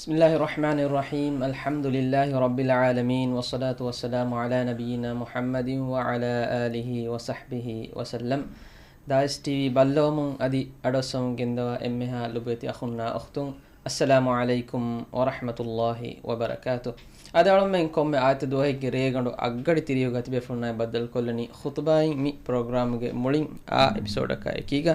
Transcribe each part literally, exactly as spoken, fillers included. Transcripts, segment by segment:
بسم الله الرحمن الرحيم. الحمد لله رب العالمين، والصلاة والسلام على نبينا محمد وعلى آله وصحبه وسلم. ދާއިސް ޓީވީ ބައްލަވަމުން އަދި އަޑުއައްސަވަމުން ގެންދަވާ އެންމެހާ ލޮބުވެތި އަޚުންނާ އުޚްތުން، އައްސަލާމު ޢަލައިކުމް ވަރަޙްމަތުﷲ ވަބަރަކާތު. އަދި އަޅުމެން ކޮންމެ އާދިއްތަ ދުވަހެއްގެ ރޭގަނޑު އަށްގަޑި ތިރިއުގަ ތިބޭފުޅުންނާއި ބައްދަލުކޮށްލަނީ ޚުޠުބާއިން މި ޕްރޮގްރާމްގެ މުޅިން އާ އެޕިސޯޑަކާ އެކީގަ.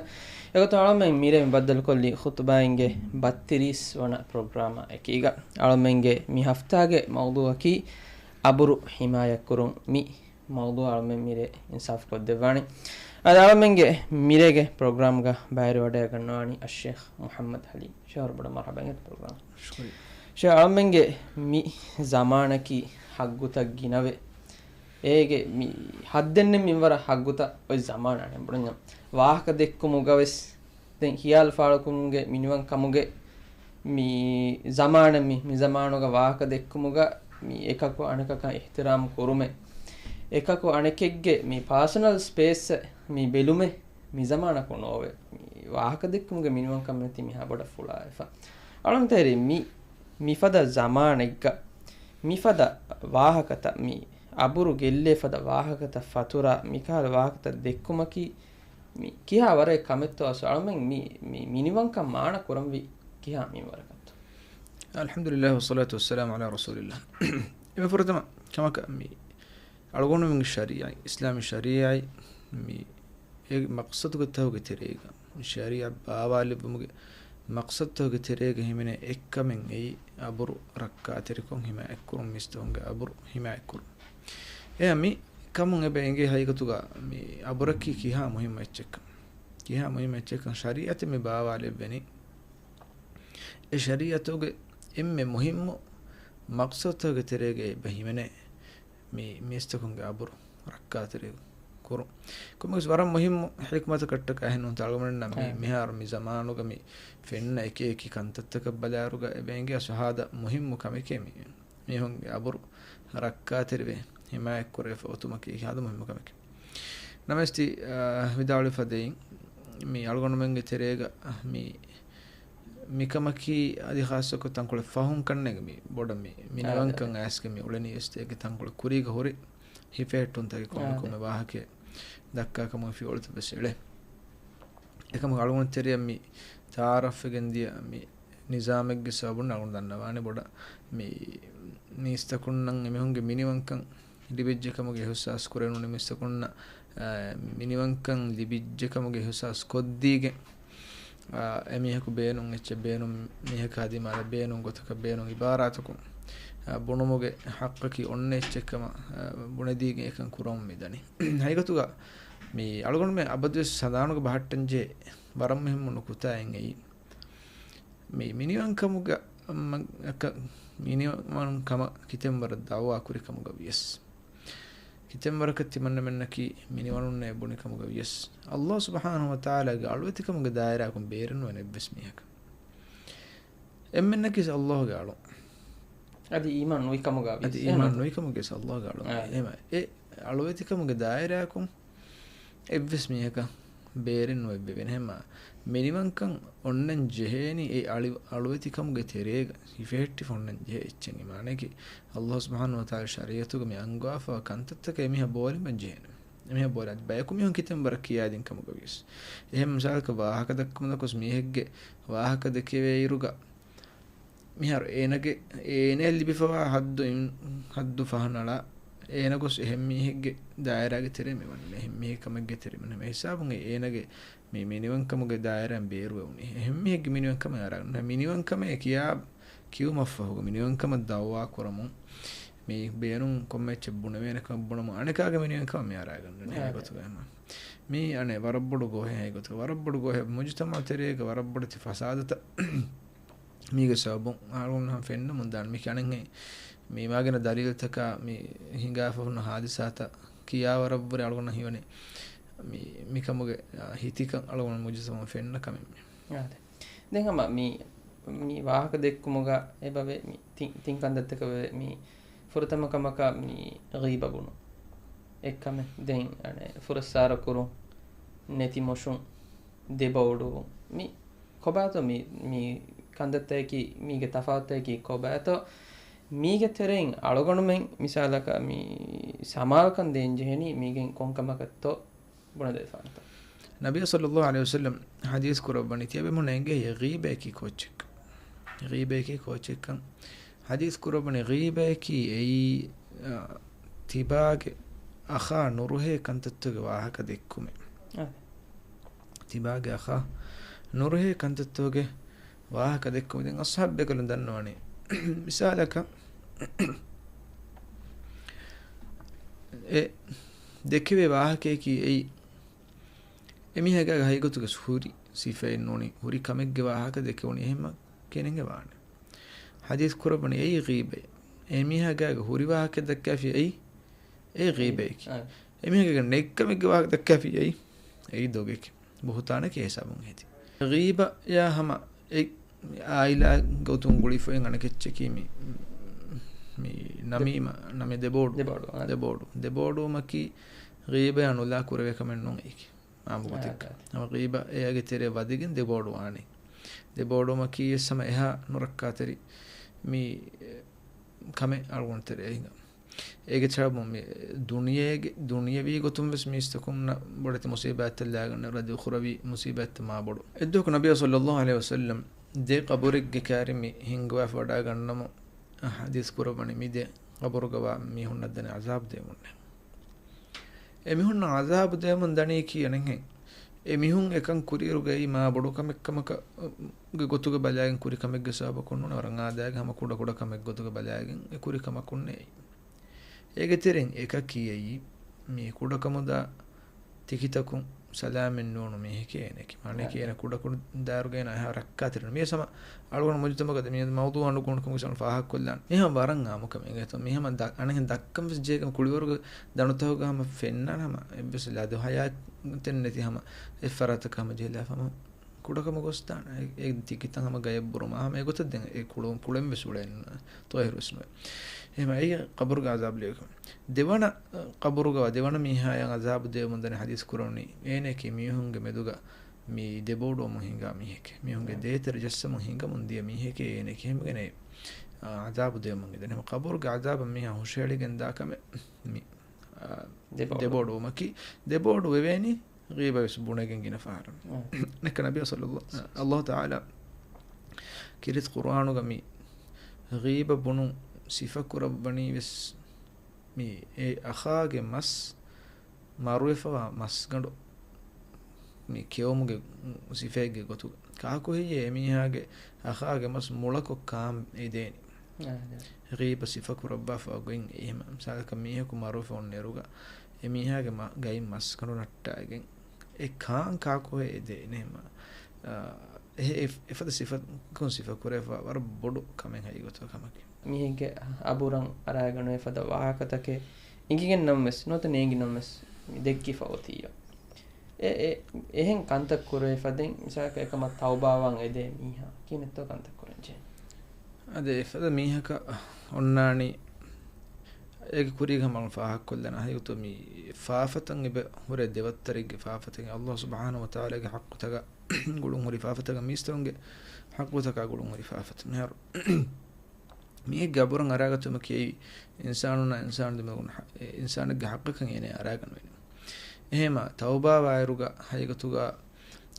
އެގޮތުން އަޅުމެން މިރޭ މި ބައްދަލުކޮށްލީ ޚުޠުބާއިންގެ ބައްތިރީސް ވަނަ ޕްރޮގްރާމާ އެކީގަ. އަޅުމެންގެ މި ހަފްތާގެ މައުޟޫޢަކީ އަބުރު ޙިމާޔަތްކުރުން. މި މައުޟޫޢަށް އަޅުމެން މިރޭ އިންސާފު ކޮށްދެއްވާނެ. އަދި އަޅުމެންގެ މިރޭގެ ޕްރޮގްރާމްގަ ބައިވެރިވަޑައިގަންނަވާނީ އައްޝޭޚް މުޙައްމަދު ޙަލީމް. ޝޭޚް ވަރަށް ބޮޑަށް މަރްޙަބާ އިނގޭތޯ ޕްރޮގްރާމް. ޝޭޚް އަޅުމެންގެ މި ޒަމާނަކީ ޙައްގުތައް ގިނަވެ. އޭގެ މި ހައްދެއްނެތް މިންވަރަށް ޙައްގުތައް އޮތް ޒަމާނާނެ ބުނަންޏާ. ވާހަކަ ދެއްކުމުގަވެސް ދެން ޚިޔާލު ފާޅުކުރުމުގެ މިނިވަންކަމުގެ މި ޒަމާނަށް މި، މި ޒަމާނުގަ ވާހަކަ ދެއްކުމުގަ މި އެކަކު އަނެކަކަށް އިޙްތިރާމް ކުރުމެއް، އެކަކު އަނެކެއްގެ މި ޕާސަނަލް ސްޕޭސް މި ބެލުމެއް މި ޒަމާނަކު ނޯވެ. މި ވާހަކަ ދެއްކުމުގެ މިނިވަންކަމެއް ނެތި މިހާ ބޮޑަށް ފުޅާވެފަ. އަޅުންތެރި މި، މިފަދަ ޒަމާނެއްގަ މިފަދަ ވާހަކަތައް މި އަބުރު ގެއްލޭ ފަދަ ވާހަކަތައް ފަތުރާ މިކަހަލަ ވާހަކަތައް ދެއްކުމަކީ މި ކިހާ ވަރެއް ކަމެއްތޯ އަސް އަޅުމެން މި، މި މިނިވަންކަން މާނަ ކުރަންވީ ކިހާ މިންވަރަކަށްތޯ؟ އަލްޙަމްދުލިއްލާހި ވައްޞަލާތު ވައްސަލާމު ޢަލާ ރަސޫލިއްލާހް. އެންމެ ފުރަތަމަ ކަމަކަށް މި އަޅުގަނޑުމެންގެ ޝަރީޢަތް، އިސްލާމީ ޝަރީޢަތް މި އެ މަޤްޞަދުގެ ތަހުގެ ތެރޭގަ، ޝަރީޢަތް ބާވާލެއްވުމުގެ މަޤްޞަދުތަކުގެ ތެރޭގަ ހިމެނޭ އެއްކަމެއް އެއީ އަބުރު ރައްކާތެރިކޮށް ހިމާޔަތްކުރުން، މީސްތަކުންގެ އަބުރު ހިމާޔަތްކުރުން. އެއާ މި ކަމުން އެބަ އެނގޭ ހަގީގަތުގަ މި އަބުރަކީ ކިހާ މުހިއްމު އެއްޗެއްކަން. ކިހާ މުހިއްމު އެއްޗެއްކަން ޝަރީޢަތެއް މި ބާވާލެއްވެނީ. އެ ޝަރީޢަތުގެ އެންމެ މުހިއްމު މަޤްޞަދުތަކުގެ ތެރޭގައި އެބަ ހިމެނޭ މި މީސްތަކުންގެ އަބުރު ރައްކާތެރި ކުރުން. ކޮންމެވެސް ވަރަށް މުހިއްމު ޙިކްމަތަކަށްޓަކާ އެހެން ނޫންތަ އަޅުގަނޑުމެންނަށް މި އާ. މިހާރު މި ޒަމާނުގަ މި ފެންނަ އެކި އެކި ކަންތައްތަކަށް ބަލާއިރުގަ އެބަ އެނގޭ އަސް ހާދަ މުހިއްމު ކަމެކޭ މި މީހުންގެ އަބުރު ރައްކާތެރިވެ ހިމާޔަތްކުރެވިފަ އޮތުމަކީ ހާދަ މުހިއްމު ކަމެކޭ. ނަމަވެސް ތި، އާ، ވިދާޅުވި ފަދައިން މި އަޅުގަނޑުމެންގެ ތެރޭގަ މި މިކަމަކީ އަދި ޚާއްޞަކޮށް ތަންކޮޅެއް ފަހުން ކަންނޭނގެ މި ބޮޑަށް މި، މި އާ، ނިވަންކަން އާ. އައިސްގެ މި އުޅެނީ އެސްތޭގެ ތަންކޮޅެއް ކުރީގަ ހުރި ހިފެހެއްޓުންތަކެއް ކޮންމެ އާ. ކޮންމެ ވާހަކައެއް ދައްކާ ކަމުގެ ފިޔަވަޅުތައް ވެސް އެޅޭ. އެކަމަކު އަޅުގަނޑު ތެރެއަށް މި ތައާރަފްވެގެން ދިޔަ މި ނިޒާމެއްގެ ސަބަބުން އަޅުގަނޑު ދަންނަވާނެ ބޮޑަށް މި މީސްތަކުންނަށް އެމީހުންގެ މިނިވަންކަން ލިބިއްޖެ ކަމުގެ އިޙްސާސް ކުރެވުނު މީސްތަކުންނަށް، އާ، މިނިވަންކަން ލިބިއްޖެ ކަމުގެ އިޙްސާސް ކޮށްދީގެން، އާ، އެމީހަކު ބޭނުން އެއްޗެއް ބޭނުން މީހަކާ ދިމާލަށް ބޭނުން ގޮތަކަށް ބޭނުން އިބާރާތަކުން، އާ، ބުނުމުގެ ޙައްޤަކީ އޮންނަ އެއްޗެއް ކަމަށް، އާ، ބުނެދީގެން އެކަން ކުރަމުން މިދަނީ. ހަގީގަތުގަ މި އަޅުގަނޑުމެން އަބަދުވެސް ހަނދާނުގަ ބަހައްޓަންޖެހޭ ވަރަށް މުހިއްމު ނުކުތާއެއް އެއީ. މި މިނިވަންކަމުގަ، މަ-، އަކަ-، މިނިވަންކަމަށް ކިތަންމެ ވަރަށް ދައުވާ ކުރި ކަމުގަ ވިޔަސް، ކިތަންމެ ވަރަކަށް ތިމަންނަމެންނަކީ މިނިވަނުންނޭ ބުނި ކަމުގަ ވިޔަސް، ﷲ ސުބްޙާނަހޫ ވަތަޢާލާގެ އަޅުވެތިކަމުގެ ދާއިރާއަކުން ބޭރެއް ނުވޭނެ އެއްވެސް މީހަކަށް. އެންމެންނަކީ ﷲގެ އަޅު. އަދި އީމާން ނުވި ކަމުގަ ވިޔަސް. އަދި އީމާން ނުވި ކަމުގަ ވިޔަސް ﷲގެ އަޅު. އާ. އެހެމަ އެ އަޅުވެތިކަމުގެ ދާއިރާއަކުން އެއްވެސް މީހަކަށް ބޭރެއް ނުވެއްވެވޭނެ. ހަމަ މިނިވަންކަން އޮންނަން ޖެހޭނީ އެ އަޅި-، އަޅުވެތިކަމުގެ ތެރޭގަ ހިފެހެއްޓިފަ އޮންނަން ޖެހޭ އެއްޗެއް. އެ މާނައަކީ ﷲ ސުބްޙާނަހޫ ވަތަޢާލާ ޝަރީޢަތުގަ މި އަންގަވާފަވާ ކަންތައްތަކަށް އެމީހާ ބޯލިމަށް ޖެހޭނެ. އެމީހާ ބޯލި އަދި ބަޔަކު މީހުން ކިތަންމެ ވަރަށް ކިޔާދިން ކަމުގަ ވިޔަސް. އެހެން މިސާލަކަށް ވާހަކަ ދައްކަމުން ދައްކަވަސް މީހެއްގެ ވާހަކަ ދެކެވޭއިރުގަ މިހާރު އޭނަގެ، އޭނައަށް ލިބިފަވާ ހައްދު އިން-، ހައްދު ފަހަނަޅާ، އޭނަ ގޮސް އެހެން މީހެއްގެ ދާއިރާގެ ތެރޭ މިވަނީ، އެހެން މީހެއް ކަމެއްގެ ތެރޭ މިވަނީ. އެ ހިސާބުން އެ އޭނަގެ މި މިނިވަންކަމުގެ ދާއިރާއިން ބޭރުވެވުނީ. އެހެން މީހެއްގެ މިނިވަންކަމެއް އަރާގަންނަ، މިނިވަންކަމެއް ކިޔާ ކިޔުމަށްފަހުގަ މިނިވަންކަމަށް ދައުވާ ކުރަމުން، މި ބޭނުން ކޮންމެ އެއްޗެއް ބުނެވޭނެ ކަމަށް ބުނަމުން، އަނެކާގެ މިނިވަންކަމަށް މި އަރާގަންނަނީ. އާ. އެގޮތުގަ މި އަނެއް ވަރަށް ބޮޑު ގޯހެއް ހަގީގަތުގަ. ވަރަށް ބޮޑު ގޯހެއް މުޖުތަމަޢު ތެރޭގަ ވަރަށް ބޮޑެތި ފަސާދަތައް މީގެ ސަބަބުން އަޅުގަނޑު ހަމަ ފެންނަމުން ދާން މި ކިޔަނެއްހެން މި މާގިނަ ދަލީލުތަކާ މި ހިނގާފަ ހުންނަ ހާދިސާތައް ކިޔާ ވަރަށްވުރެ އަޅުގަނޑަށް ހީވަނީ މި، މިކަމުގެ، އާ، ހިތިކަން އަޅުގަނޑު މުޖުތަމަޢުން ފެންނަ ކަމެއް މި. އާދެ. ދެން ހަމަ މި، މި ވާހަކަ ދެއްކުމުގަ އެބަވޭ މި ތިން، ތިން ކަންތައްތަކަށް ވޭ މި ފުރަތަމަ ކަމަކަށް މި ޣީބަ ބުނު. އެއްކަމެއް. ދެން އަނެއް ފުރައްސާރަ ކުރުން، ނެތި މޮށުން، ދެބައުޑުވުން. މި ކޮބާތޯ މި، މި ކަންތައްތަކަކީ މީގެ ތަފާތުތަކަކީ ކޮބާތޯ؟ މީގެ ތެރެއިން އަޅުގަނޑުމެން މިސާލަކަށް މި ސަމާލުކަން ދޭން ޖެހެނީ މީގެން ކޮންކަމަކަށްތޯ ބުނެދެވިފާނެތޯ؟ ނަބީ ޞައްލައްލާހު ޢަލައިހި ވަސައްލަމް ޙަދީޘް ކުރައްވަނީ ތިޔަބެމުން އެނގޭ ޣީބަޔަކީ ކޯއްޗެއްކަން. ޣީބަޔަކީ ކޯއްޗެއްކަން. ޙަދީޘް ކުރައްވަނީ ޣީބަޔަކީ އެއީ، އަ، ތިބާގެ އަޚާ ނުރުހޭ ކަންތައްތަކުގެ ވާހަކަ ދެއްކުމެއް. އާ. ތިބާގެ އަޚާ ނުރުހޭ ކަންތައްތަކުގެ ވާހަކަ ދެއްކުމެއް. ދެން އަޞްޙާބު ބޭކަލުން ދަންނަވަނީ. މިސާލަކަށް، އެ ދެކެވޭ ވާހަކަޔަކީ އެއީ، އެމީހާގެ ހަގީގަތުގެ ހުރި ސިފައެއް ނޫނީ، ހުރި ކަމެއްގެ ވާހަކަ ދެކެވުނީ އެހެންމަ ކިޔަން އެނގެވާނެ. ޙަދީޘް ކުރައްވަނީ އެއީ ޣީބައެއް. އެމީހާގެ ހުރި ވާހަކަ ދައްކާފި އެއީ، އެއީ ޣީބަޔަކީ. އާ. އެމީހާގެ ނެތް ކަމެއްގެ ވާހަކަ ދައްކާފި އެއީ، އެއީ ދޮގެކޭ. ބުހުތާނެކޭ ހިސާބުން ހެދި. ޣީބަޔާ ހަމަ އެ އާއިލާ ގޮތުން ގުޅިފައި އަނެކެއްޗަކީ މި، މި ނަމީމަ، ނަމީ ދެބޯޑު. ދެބޯޑު، އާ. ދެބޯޑު. ދެބޯޑުވުމަކީ ޣީބަޔާ ނުލާ ކުރެވޭ ކަމެއް ނޫން އެއީކީ. އާންމު ގޮތެއްގަ. އާ، އާ. ހަމަ ޣީބަ އެއާގެ ތެރެއަށް ވަދެގެން ދެބޯޑުވާނީ. ދެބޯޑުވުމަކީ ވެސް ހަމަ އެހާ ނުރައްކާތެރި މި ކަމެއް އަޅުގަނޑު ތެރެއަށް ހިނގާ. އޭގެ ސަބަބުން މި ދުނިޔޭގެ، ދުނިޔަވީ ގޮތުން ވެސް މީސްތަކުންނަށް ބޮޑެތި މުސީބާތްތައް ލާގަންނަ ރަދި އުޚުރަވީ މުސީބާތްތައް މާ ބޮޑު. އެއްދުވަހަކު ނަބިއްޔާ ޞައްލައްލާހު ޢަލައިހި ވަސައްލަމް ދެ ޤަބުރެއްގެ ކާރި މި ހިންގަވާފަ ވަޑައިގަންނަމު، ޙަދީޘް ކުރައްވަނީ މި ދެ ޤަބުރުގަވާ މީހުންނަށް ދަނީ ޢަޒާބު ދޭމުންނޭ. އެ މީހުންނަށް ޢަޒާބު ދޭމުން ދަނީ ކީއްވެ ނެތްހެން. އެ މީހުން އެކަން ކުރިއިރުގައި މާ ބޮޑު ކަމެއް ކަމަކަށް ގެ ގޮތުގަ ބަލާގެން ކުރި ކަމެއްގެ ސަބަބަކުން ނޫން، ވަރަށް އާދައިގެ ހަމަ ކުޑަ ކުޑަ ކަމެއް ގޮތުގަ ބަލާގެން އެ ކުރި ކަމަކުންނޭ. އޭގެ ތެރެއިން އެކަކީ އެއީ މީ ކުޑަކަމުދާ ތިކިތަކުން ސަލާމަތް ނޫނު މީހެކޭ އޭނައަކީ. މާނައަކީ އޭނަ ކުޑަކުޑަ ދާއިރުގައި އެހާ ރައްކާތެރި ނޫން. މިޔަސް ހަމަ އަޅުގަނޑު މުޖުތަމަޢުގައި މި މައުޟޫޢަށް ނުގުނަކަމުގެ ސަބަބުން ފާހަގަކޮށްލާން. މި ހަމަ ވަރަށް އާންމު ކަމެއް. އެނގޭތޯ މި ހަމަ ދަ-، އަނެއްހެން ދައްކަން ވެސް ޖެހޭ ކަމެއް ކުޅިވަރުގެ ދަނޑުތަކުގަ ހަމަ ފެންނާނެ ހަމަ އެއްވެސް ލަދު ހަޔާތެއް ނެތި ހަމަ އެއްފަރާތަކަށް ހަމަ ޖެހިލާފަ ހަމަ ކުޑަކަމަށް ގޮސްދާނެ. އެ، އެ ތިކިތައް ހަމަ ގަޔަށް ބުރުމާ ހަމަ އެގޮތަށް ދެން އެ ކުޅުން، ކުޅެން ވެސް އުޅޭ ތޯއިރު ވެސް ނުވޭ. އެހެން އެއީ ޤަބުރުގެ ޢަޒާބު ލިޔެވި ކަމެއް. ދެވަނަ، އަ، ޤަބުރުގަ ދެވަނަ މީހާޔަށް ޢަޒާބު ދެވެމުން ދަނީ ޙަދީޘް ކުރަނީ އޭނައަކީ މީހުންގެ މެދުގަ މި ދެބޯޑުވަމުން ހިނގާ މީހެކޭ. މީހުންގެ ދޭތެރެ ޖައްސަމުން ހިނގަމުން ދިޔަ މީހެކޭ އޭނައަކީ. ހަމަ އޭނަ، އާ، ޢަޒާބު ދެވެމުން އެދެން. ހަމަ ޤަބުރުގެ ޢަޒާބަށް މީހާ ހުށަހެޅިގެން ދާ ކަމެއް މި، އާ، ދެބޯޑު. ދެބޯޑުވުމަކީ، ދެބޯޑު ވެވޭނީ ޣީބަ ވެސް ބުނެގެން ގިނަ ފަހަރު. ނެކަ ނަބީ ޞައްލައްލާ-، ﷲ ތަޢާލާ ކީރިތި ޤުރްއާނުގަ މި ޣީބަ ބުނުން ސިފަ ކުރައްވަނީ ވެސް މި އެ އަޚާގެ މަސް މަރުވެފަވާ މަސްގަނޑު މި ކެއުމުގެ ސިފައެއްގެ ގޮތުގަ. ކާކު ހެއްޔޭ އެމީހާގެ އަޚާގެ މަސް މުޅަކޮށް ކާން އެދޭނީ؟ އާ، ދެ. ޣީބަ ސިފަ ކުރައްވާފަ ގޮތް އެހެން މިސާލަކަށް މީހަކު މަރުވެފަ އޮންނައިރުގަ އެމީހާގެ މަ-، ގައިން މަސްގަނޑު ނައްޓާގެން އެ ކާން ކާކު ހެއްޔޭ އެދޭނީ؟ އެހެންމަ، އާ، އެ-، އެ-، އެފަދަ ސިފަކުން ސިފަ ކުރެވިފަ ވަރަށް ބޮޑު ކަމެއް ހަގީގަތުގަ ކަމަކީ. މީހެއްގެ އަބުރަށް އަރާގަންނަ އެފަދަ ވާހަކަތަކެއް އެނގިގެން ނަމަވެސް، ނުވަތަ ނޭނގި ނަމަވެސް، މި ދެއްކިފަ އޮތިއްޔޯ. އެ-، އެ-، އެހެން ކަންތައް ކުރެވިފަ ދެން، މިސާލަކަށް އެކަމަށް ތައުބާވާން އެދޭ މީހާ ކިހިނެއްތޯ ކަންތައް ކުރަން ޖެހެނީ؟ އަދި އެފަދަ މީހަކަށް އޮންނާނީ އޭގެ ކުރީގަ ހަމަ ފާހަގަކޮށްލަން ހަގީގަތު މި ފާފަތައް އެބަ ހުރޭ ދެވައްތަރެއްގެ ފާފަތަކެއް ﷲ ސުބްޙާނަހޫ ވަތަޢާލާގެ ޙައްޤުތަކާ ގުޅުން ހުރި ފާފަތަކާ މީސްތަކުންގެ ޙައްޤުތަކާ ގުޅުން ހުރި ފާފަތައް. މިހާރު މީހެއްގެ އަބުރަށް އަރާގަތުމަކީ އެއީ އިންސާނުންނާ އިންސާނު ދެމެދުގަ އިންސާނެއްގެ ޙައްޤަކަށް އޭނަ އަރާގަނެވޭނެ. އެހެންމަ ތައުބާވާއިރުގަ ހަގީގަތުގަ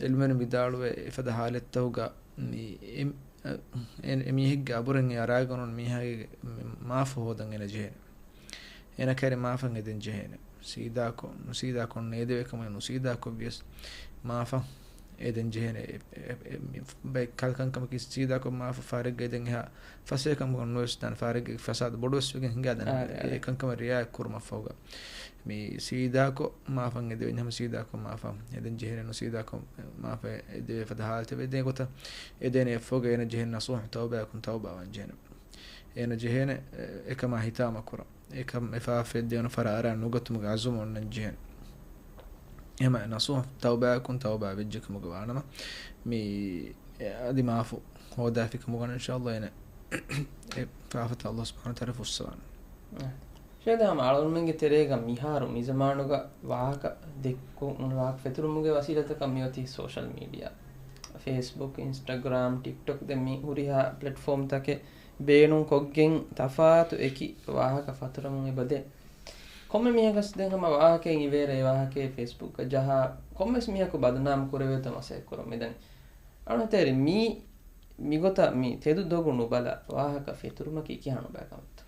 ޢިލްމުވެރިން ވިދާޅުވޭ އެފަދަ ޙާލަތްތަކުގަ މި އެ-، އެ-، އެމީހެއްގެ އަބުރެއް އެ އަރާގަނުން މީހާގެ މި މާފު ހޯދަން އޭނަ ޖެހޭނެ. އޭނަ ކައިރި މާފަށް އެދެން ޖެހޭނެ. ސީދާކޮށް، ނުސީދާކޮށް ނޭދެވޭ ކަމެއް ނުސީދާކޮށް ވިޔަސް މާފަށް އެދެން ޖެހޭނެ. އެ-، އެ-، އެ-، މި ބައެއް ކަންކަމަކީ ސީދާކޮށް މާފަށް ފާރެއްގަ އެދެން އެހާ ފަސޭހަ ކަމަކަށް ނުވެސްދާނެ. ފާރެއްގަ ފަސާދަ ބޮޑުވެސް ވެގެން ހިނގާދާނެ. އާ، އާ. އެ ކަންކަމަށް ރިޢާޔަތް ކުރުމަށްފަހުގަ މި ސީދާކޮށް މާފަށް އެދެވެން ހަމަ ސީދާކޮށް މާފަށް އެދެން ޖެހޭނެ. ނުސީދާކޮށް މާފަށް އެދެވޭ ފަދަ ޙާލަތެއް ވެދޭ ގޮތަށް އެދޭނެ. އެއަށްފަހުގަ އޭނަ ޖެހޭނެ ނަޞޫޙަ ތައުބާއަކުން ތައުބާވާން ޖެހޭނެ. އޭނަ ޖެހޭނެ އެ-، އެކަމާ ހިތާމަ ކުރަން. އެކަމް އެ ފާފަ އެއްދެވުނު ފަރާ އަރާ ނުގަތުމުގެ ޢަޒުމު އޮންނަން ޖެހޭނެ. އެހެންމަ ނަޞޫޙަ ތައުބާއަކުން ތައުބާ ވެއްޖެ ކަމުގަ ވާނަމަ، މި އަދި މާފު ހޯދާފި ކަމުގަ އިންޝާﷲ އޭނަ އެ ފާފަތައް ﷲ ސުބްޙާނަހޫ ވަތަޢާލާ ފުއްސަވާނެ. ޝޭޚް، ހަމަ އަޅުގަނޑުމެންގެ ތެރޭގަ މިހާރު މިޒަމާނުގަ ވާހަކަ ދެއްކު-، ވާހަކަ ފެތުރުމުގެ ވަސީލަތަކަށް މިއޮތީ ސޯޝަލް މީޑިއާ. ފޭސްބުކް، އިންސްޓަގްރާމް، ޓިކްޓޮކް، ދެން މި ހުރިހާ ޕްލެޓްފޯމްތަކެއް ބޭނުން ކޮށްގެން ތަފާތު އެކި ވާހަކަ ފަތުރަމުން އެބަދޭ. ކޮންމެ މީހަކަސް ދެން ހަމަ ވާހަކައެއް އިވޭރޭ ވާހަކައެއް ފޭސްބުކްގަ ޖަހާ، ކޮންމެސް މީހަކު ބަދުނާމް ކުރެވޭތޯ މަސައްކަތް ކުރަން މިދަނީ. އަޅުންތޭރި މީ، މިގޮތަށް މި ތެދު ދޮގު ނުބަލަ ވާހަކަ ފެތުރުމަކީ ކިހާ ނުބައި ކަމެއްތޯ؟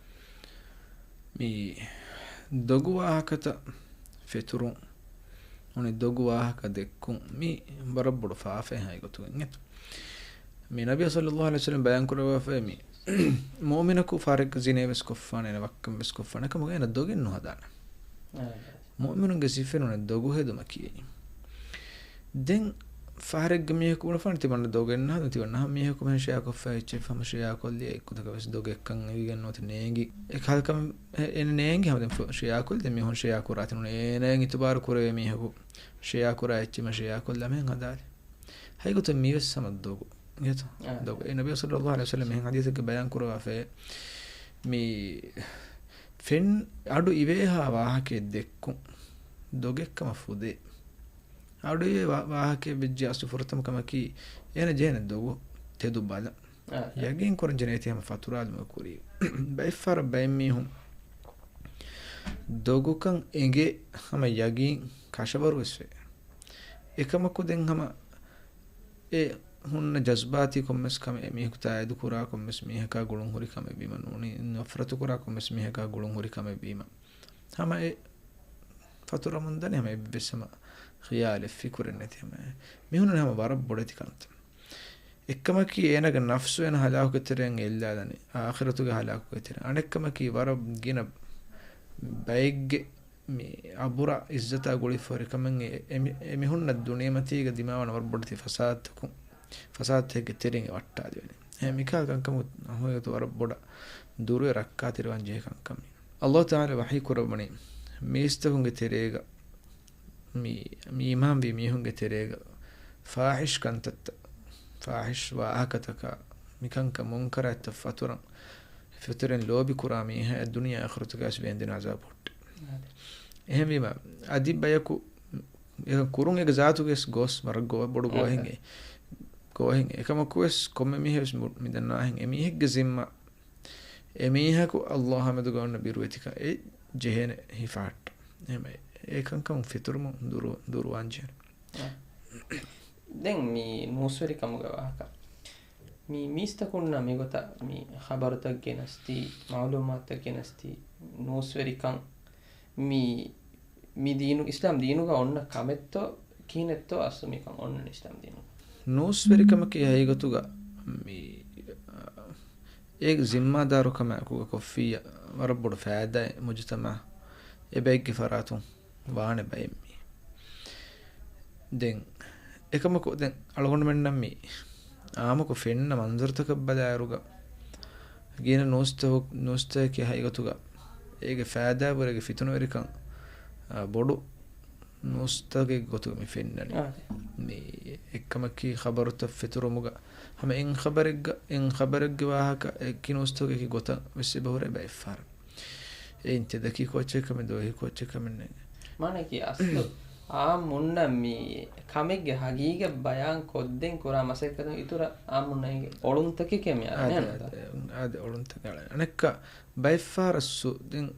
މި ދޮގު ވާހަކަތައް ފެތުރުން، އުނި ދޮގު ވާހަކަ ދެއްކުން މީ ވަރަށް ބޮޑު ފާފައެއް ހައިގޮތުގައި އެތަ؟ މި ނަބީ ޞައްލައްލާހު ޢަލައިހި ވަސައްލަމް ބަޔާން ކުރައްވާފައި މި މުއުމިނަކު ފާރެއްގަ ޒިނޭވެސް ކޮށްފާނެ، އޭނަ ވައްކަންވެސް ކޮށްފާނެ، ކަމުގަ އޭނަ ދޮގެއް ނުހަދާނެ. މުއުމިނުންގެ ސިފައިން ދޮގު ހެދުމަކީ. ދެން ފަހަރެއްގެ މީހަކު ބުނެފާނެ ތިމަންނަ ދޮގެއް ނަހަދު، ތިމަންނަ ހަމަ މީހަކު މެހެން ޝެއާ ކޮށްފަ އެއްޗެއް ހަމަ ޝެއާ ކޮށްލި އެއްކުދަކަށް ވެސް ދޮގެއްކަން އެވިގެން ނުވަތަ ނޭނގި. އެ ކަލަކަމެއް އެ-، އެ ނޭނގި ހަމަ ދެން ފު-، ޝެއާ ކޮށްލި ދެން މީހުން ޝެއާ ކުރާތި ނޫން އޭނައަށް އިތުބާރު ކުރެވޭ މީހަކު ޝެއާ ކުރާ އެއްޗެއް މަ ޝެއާ ކޮށްލާ މެހެން ހަދާލި. ހައިގޮތުން މީވެސް ހަމަ ދޮގު. އިނގޭތޯ؟ އާ. ދޮގު. އެ ނަބީ ޞައްލައްލާހު ޢަލައިހި ވަސައްލަމް މިހެން ޙަދީޘެއްގަ ބަޔާން ކުރައްވާފައޭ، މި ފެން އަޑު އިވޭހާ ވާހަކައެއް ދެއްކުން، ދޮގެއްކަމަށް ފުދޭ. އަޑު އިވޭ ވާ-، ވާހަކައެއް ވެއްޖެ އަސްލު ފުރަތަމަ ކަމަކީ، އޭނަ ޖެހޭނެ ދޮގު ތެދު ބަލަ. އާ. ޔަގީން ކުރަން ޖެހޭނެ ތި ހަމަ ފަތުރާލުމަށް ކުރީ. ބައެއްފަހަރަށް ބައެއް މީހުން ދޮގުކަން އެނގޭ ހަމަ ޔަގީން ކަށަވަރު ވެސް ވޭ. އެކަމަކު ދެން ހަމަ އެ ހުންނަ ޖަޒްބާތީ ކޮންމެސް ކަމެއް، އެ މީހަކު ތާއީދު ކުރާ ކޮންމެސް މީހަކާ ގުޅުން ހުރި ކަމެއް ވީމަ ނޫނީ، ނަފްރަތު ކުރާ ކޮންމެސް މީހަކާ ގުޅުން ހުރި ކަމެއް ވީމަ، ހަމަ އެ ފަތުރަމުން ދަނީ ހަމަ އެއްވެސް ހަމަ ޚިޔާލެއް ފިކުރެއް ނެތި ހަމަ އެ މީހުން ހަމަ ވަރަށް ބޮޑެތި ކަންތައް. އެއްކަމަކީ އޭނަގެ ނަފްސު އޭނަ ހަލާކުގެ ތެރެއިން އެއްލާލަނީ، އާޚިރަތުގެ ހަލާކުގެ ތެރެއިން. އަނެއްކަމަކީ ވަރަށް ގިނަ ބައެއްގެ މި އަބުރާ އިއްޒަތާ ގުޅިފަ ހުރި ކަމެއް އެ، އެ މި-، އެ މިހުންނަ ދުނިޔެމަތީގަ ދިމާވާނެ ވަރަށް ބޮޑެތި ފަސާދަތަކުން، ފަސާދަތަކެއްގެ ތެރެއިން ވައްޓާލެވެނީ. އެހެން މިކަހަލަ ކަންކަމުން ހަމަ ވަރަށް ބޮޑަށް ދުރުވެ ރައްކާތެރިވާން ޖެހޭ ކަންކަމެއް. ﷲ ތަޢާލާ ވަޙީ ކުރައްވަނީ މީސްތަކުންގެ ތެރޭގަ މި، މި އީމާންވި މީހުންގެ ތެރޭގަ ފާޙިޝް ކަންތައްތައް، ފާޙިޝް ވާހަކަތަކާ، މިކަންކަން މުންކަރާތްތައް ފަތުރަން، ފެތުރެން ލޯބިކުރާ މީހާ ދުނިޔެ އާޚިރަތުގައި ވެސް ވޭންދެން ޢަޒާބު ހުއްޓޭ. އާދެ. އެހެންވީމަ، އަދި ބަޔަކު އެކަން ކުރުން އޭގެ ޒާތުގެ ވެސް ގޯސް ވަރަށް ގޮ-، ބޮޑު އާ، ގޮވަހެއް އާ. އެ-، ގޮވަހެއް އެކަމަކު ވެސް ކޮންމެ މީހެއް ވެސް މު-، މިދަންނަވާހެން އެމީހެއްގެ ޒިންމާ އެމީހަކު ﷲ ހަމަދުގަ އޮންނަ ބިރުވެތިކަން އެ ޖެހޭނެ ހިފަހައްޓަ. އެހެން އެ ކަންކަމުން ފެތުރުމުން ދުރު-، ދުރުވާން ޖެހޭނެ. އާ. ދެން މި ނޫސްވެރިކަމުގެ ވާހަކަ. މި މީސްތަކުންނަށް މިގޮތަށް މި ޚަބަރުތައް ގެނެސްދީ، މަޢުލޫމާތުތައް ގެނެސްދީ، ނޫސްވެރިކަން މި، މި ދީނު، އިސްލާމް ދީނުގަ އޮންނަ ކަމެއްތޯ، ކިހިނެއްތޯ އަސްލު މިކަން އޮންނަނީ އިސްލާމް ދީނުގަ؟ ނޫސްވެރިކަމަކީ ހަގީގަތުގަ މި، އާ، އޭގެ ޒިންމާދާރުކަމާ އެކުގަ ކޮށްފިއްޔާ ވަރަށް ބޮޑު ފައިދާއެއް މުޖުތަމަޢަށް އެބައެއްގެ ފަރާތުން ވާނެ ބައެއް މީ. ދެން އެކަމަކު ދެން އަޅުގަނޑުމެންނަށް މި އާއްމުކޮށް ފެންނަ މަންޒަރުތަކަށް ބަލާއިރުގަ ގިނަ ނޫސްތަކު-، ނޫސްތަކެއް ހަގީގަތުގަ އޭގެ ފައިދާވެރިގެ ފިތުނަވެރިކަން، އާ، ބޮޑު ނޫސްތަކެއް ގޮތުގަ މި ފެންނަނީ. އާ. މި އެއްކަމަކީ ޚަބަރުތައް ފެތުރުމުގަ ހަމަ އެއް ޚަބަރެއްގަ، އެއް ޚަބަރެއްގެ ވާހަކަ އެކި ނޫސްތަކުގެ އެކި ގޮތަށް ވެސް އެބަހުރޭ ބައެއްފަހަރަށް. އެއިން ތެދަކީ ކޯއްޗެއް ކަމެއް، ދޮވެހި ކޯއްޗެއް ކަމެއް ނެތް. މާނައަކީ އަސްލު އާއްމުންނަށް މި ކަމެއްގެ ހަގީގަތް ބަޔާން ކޮށްދޭން ކުރާ މަސައްކަތުން އިތުރަށް އާއްމުންނަށް އެނގޭ އޮޅުންތަކެކޭ މި އަޅަން އާދެ، ނޭނގުންތަ؟ އާދެ، އާދެ، އޮޅުންތަކެއް އަޅަން. އަނެއްކާ ބައެއްފަހަރަށް ސު-، ދެން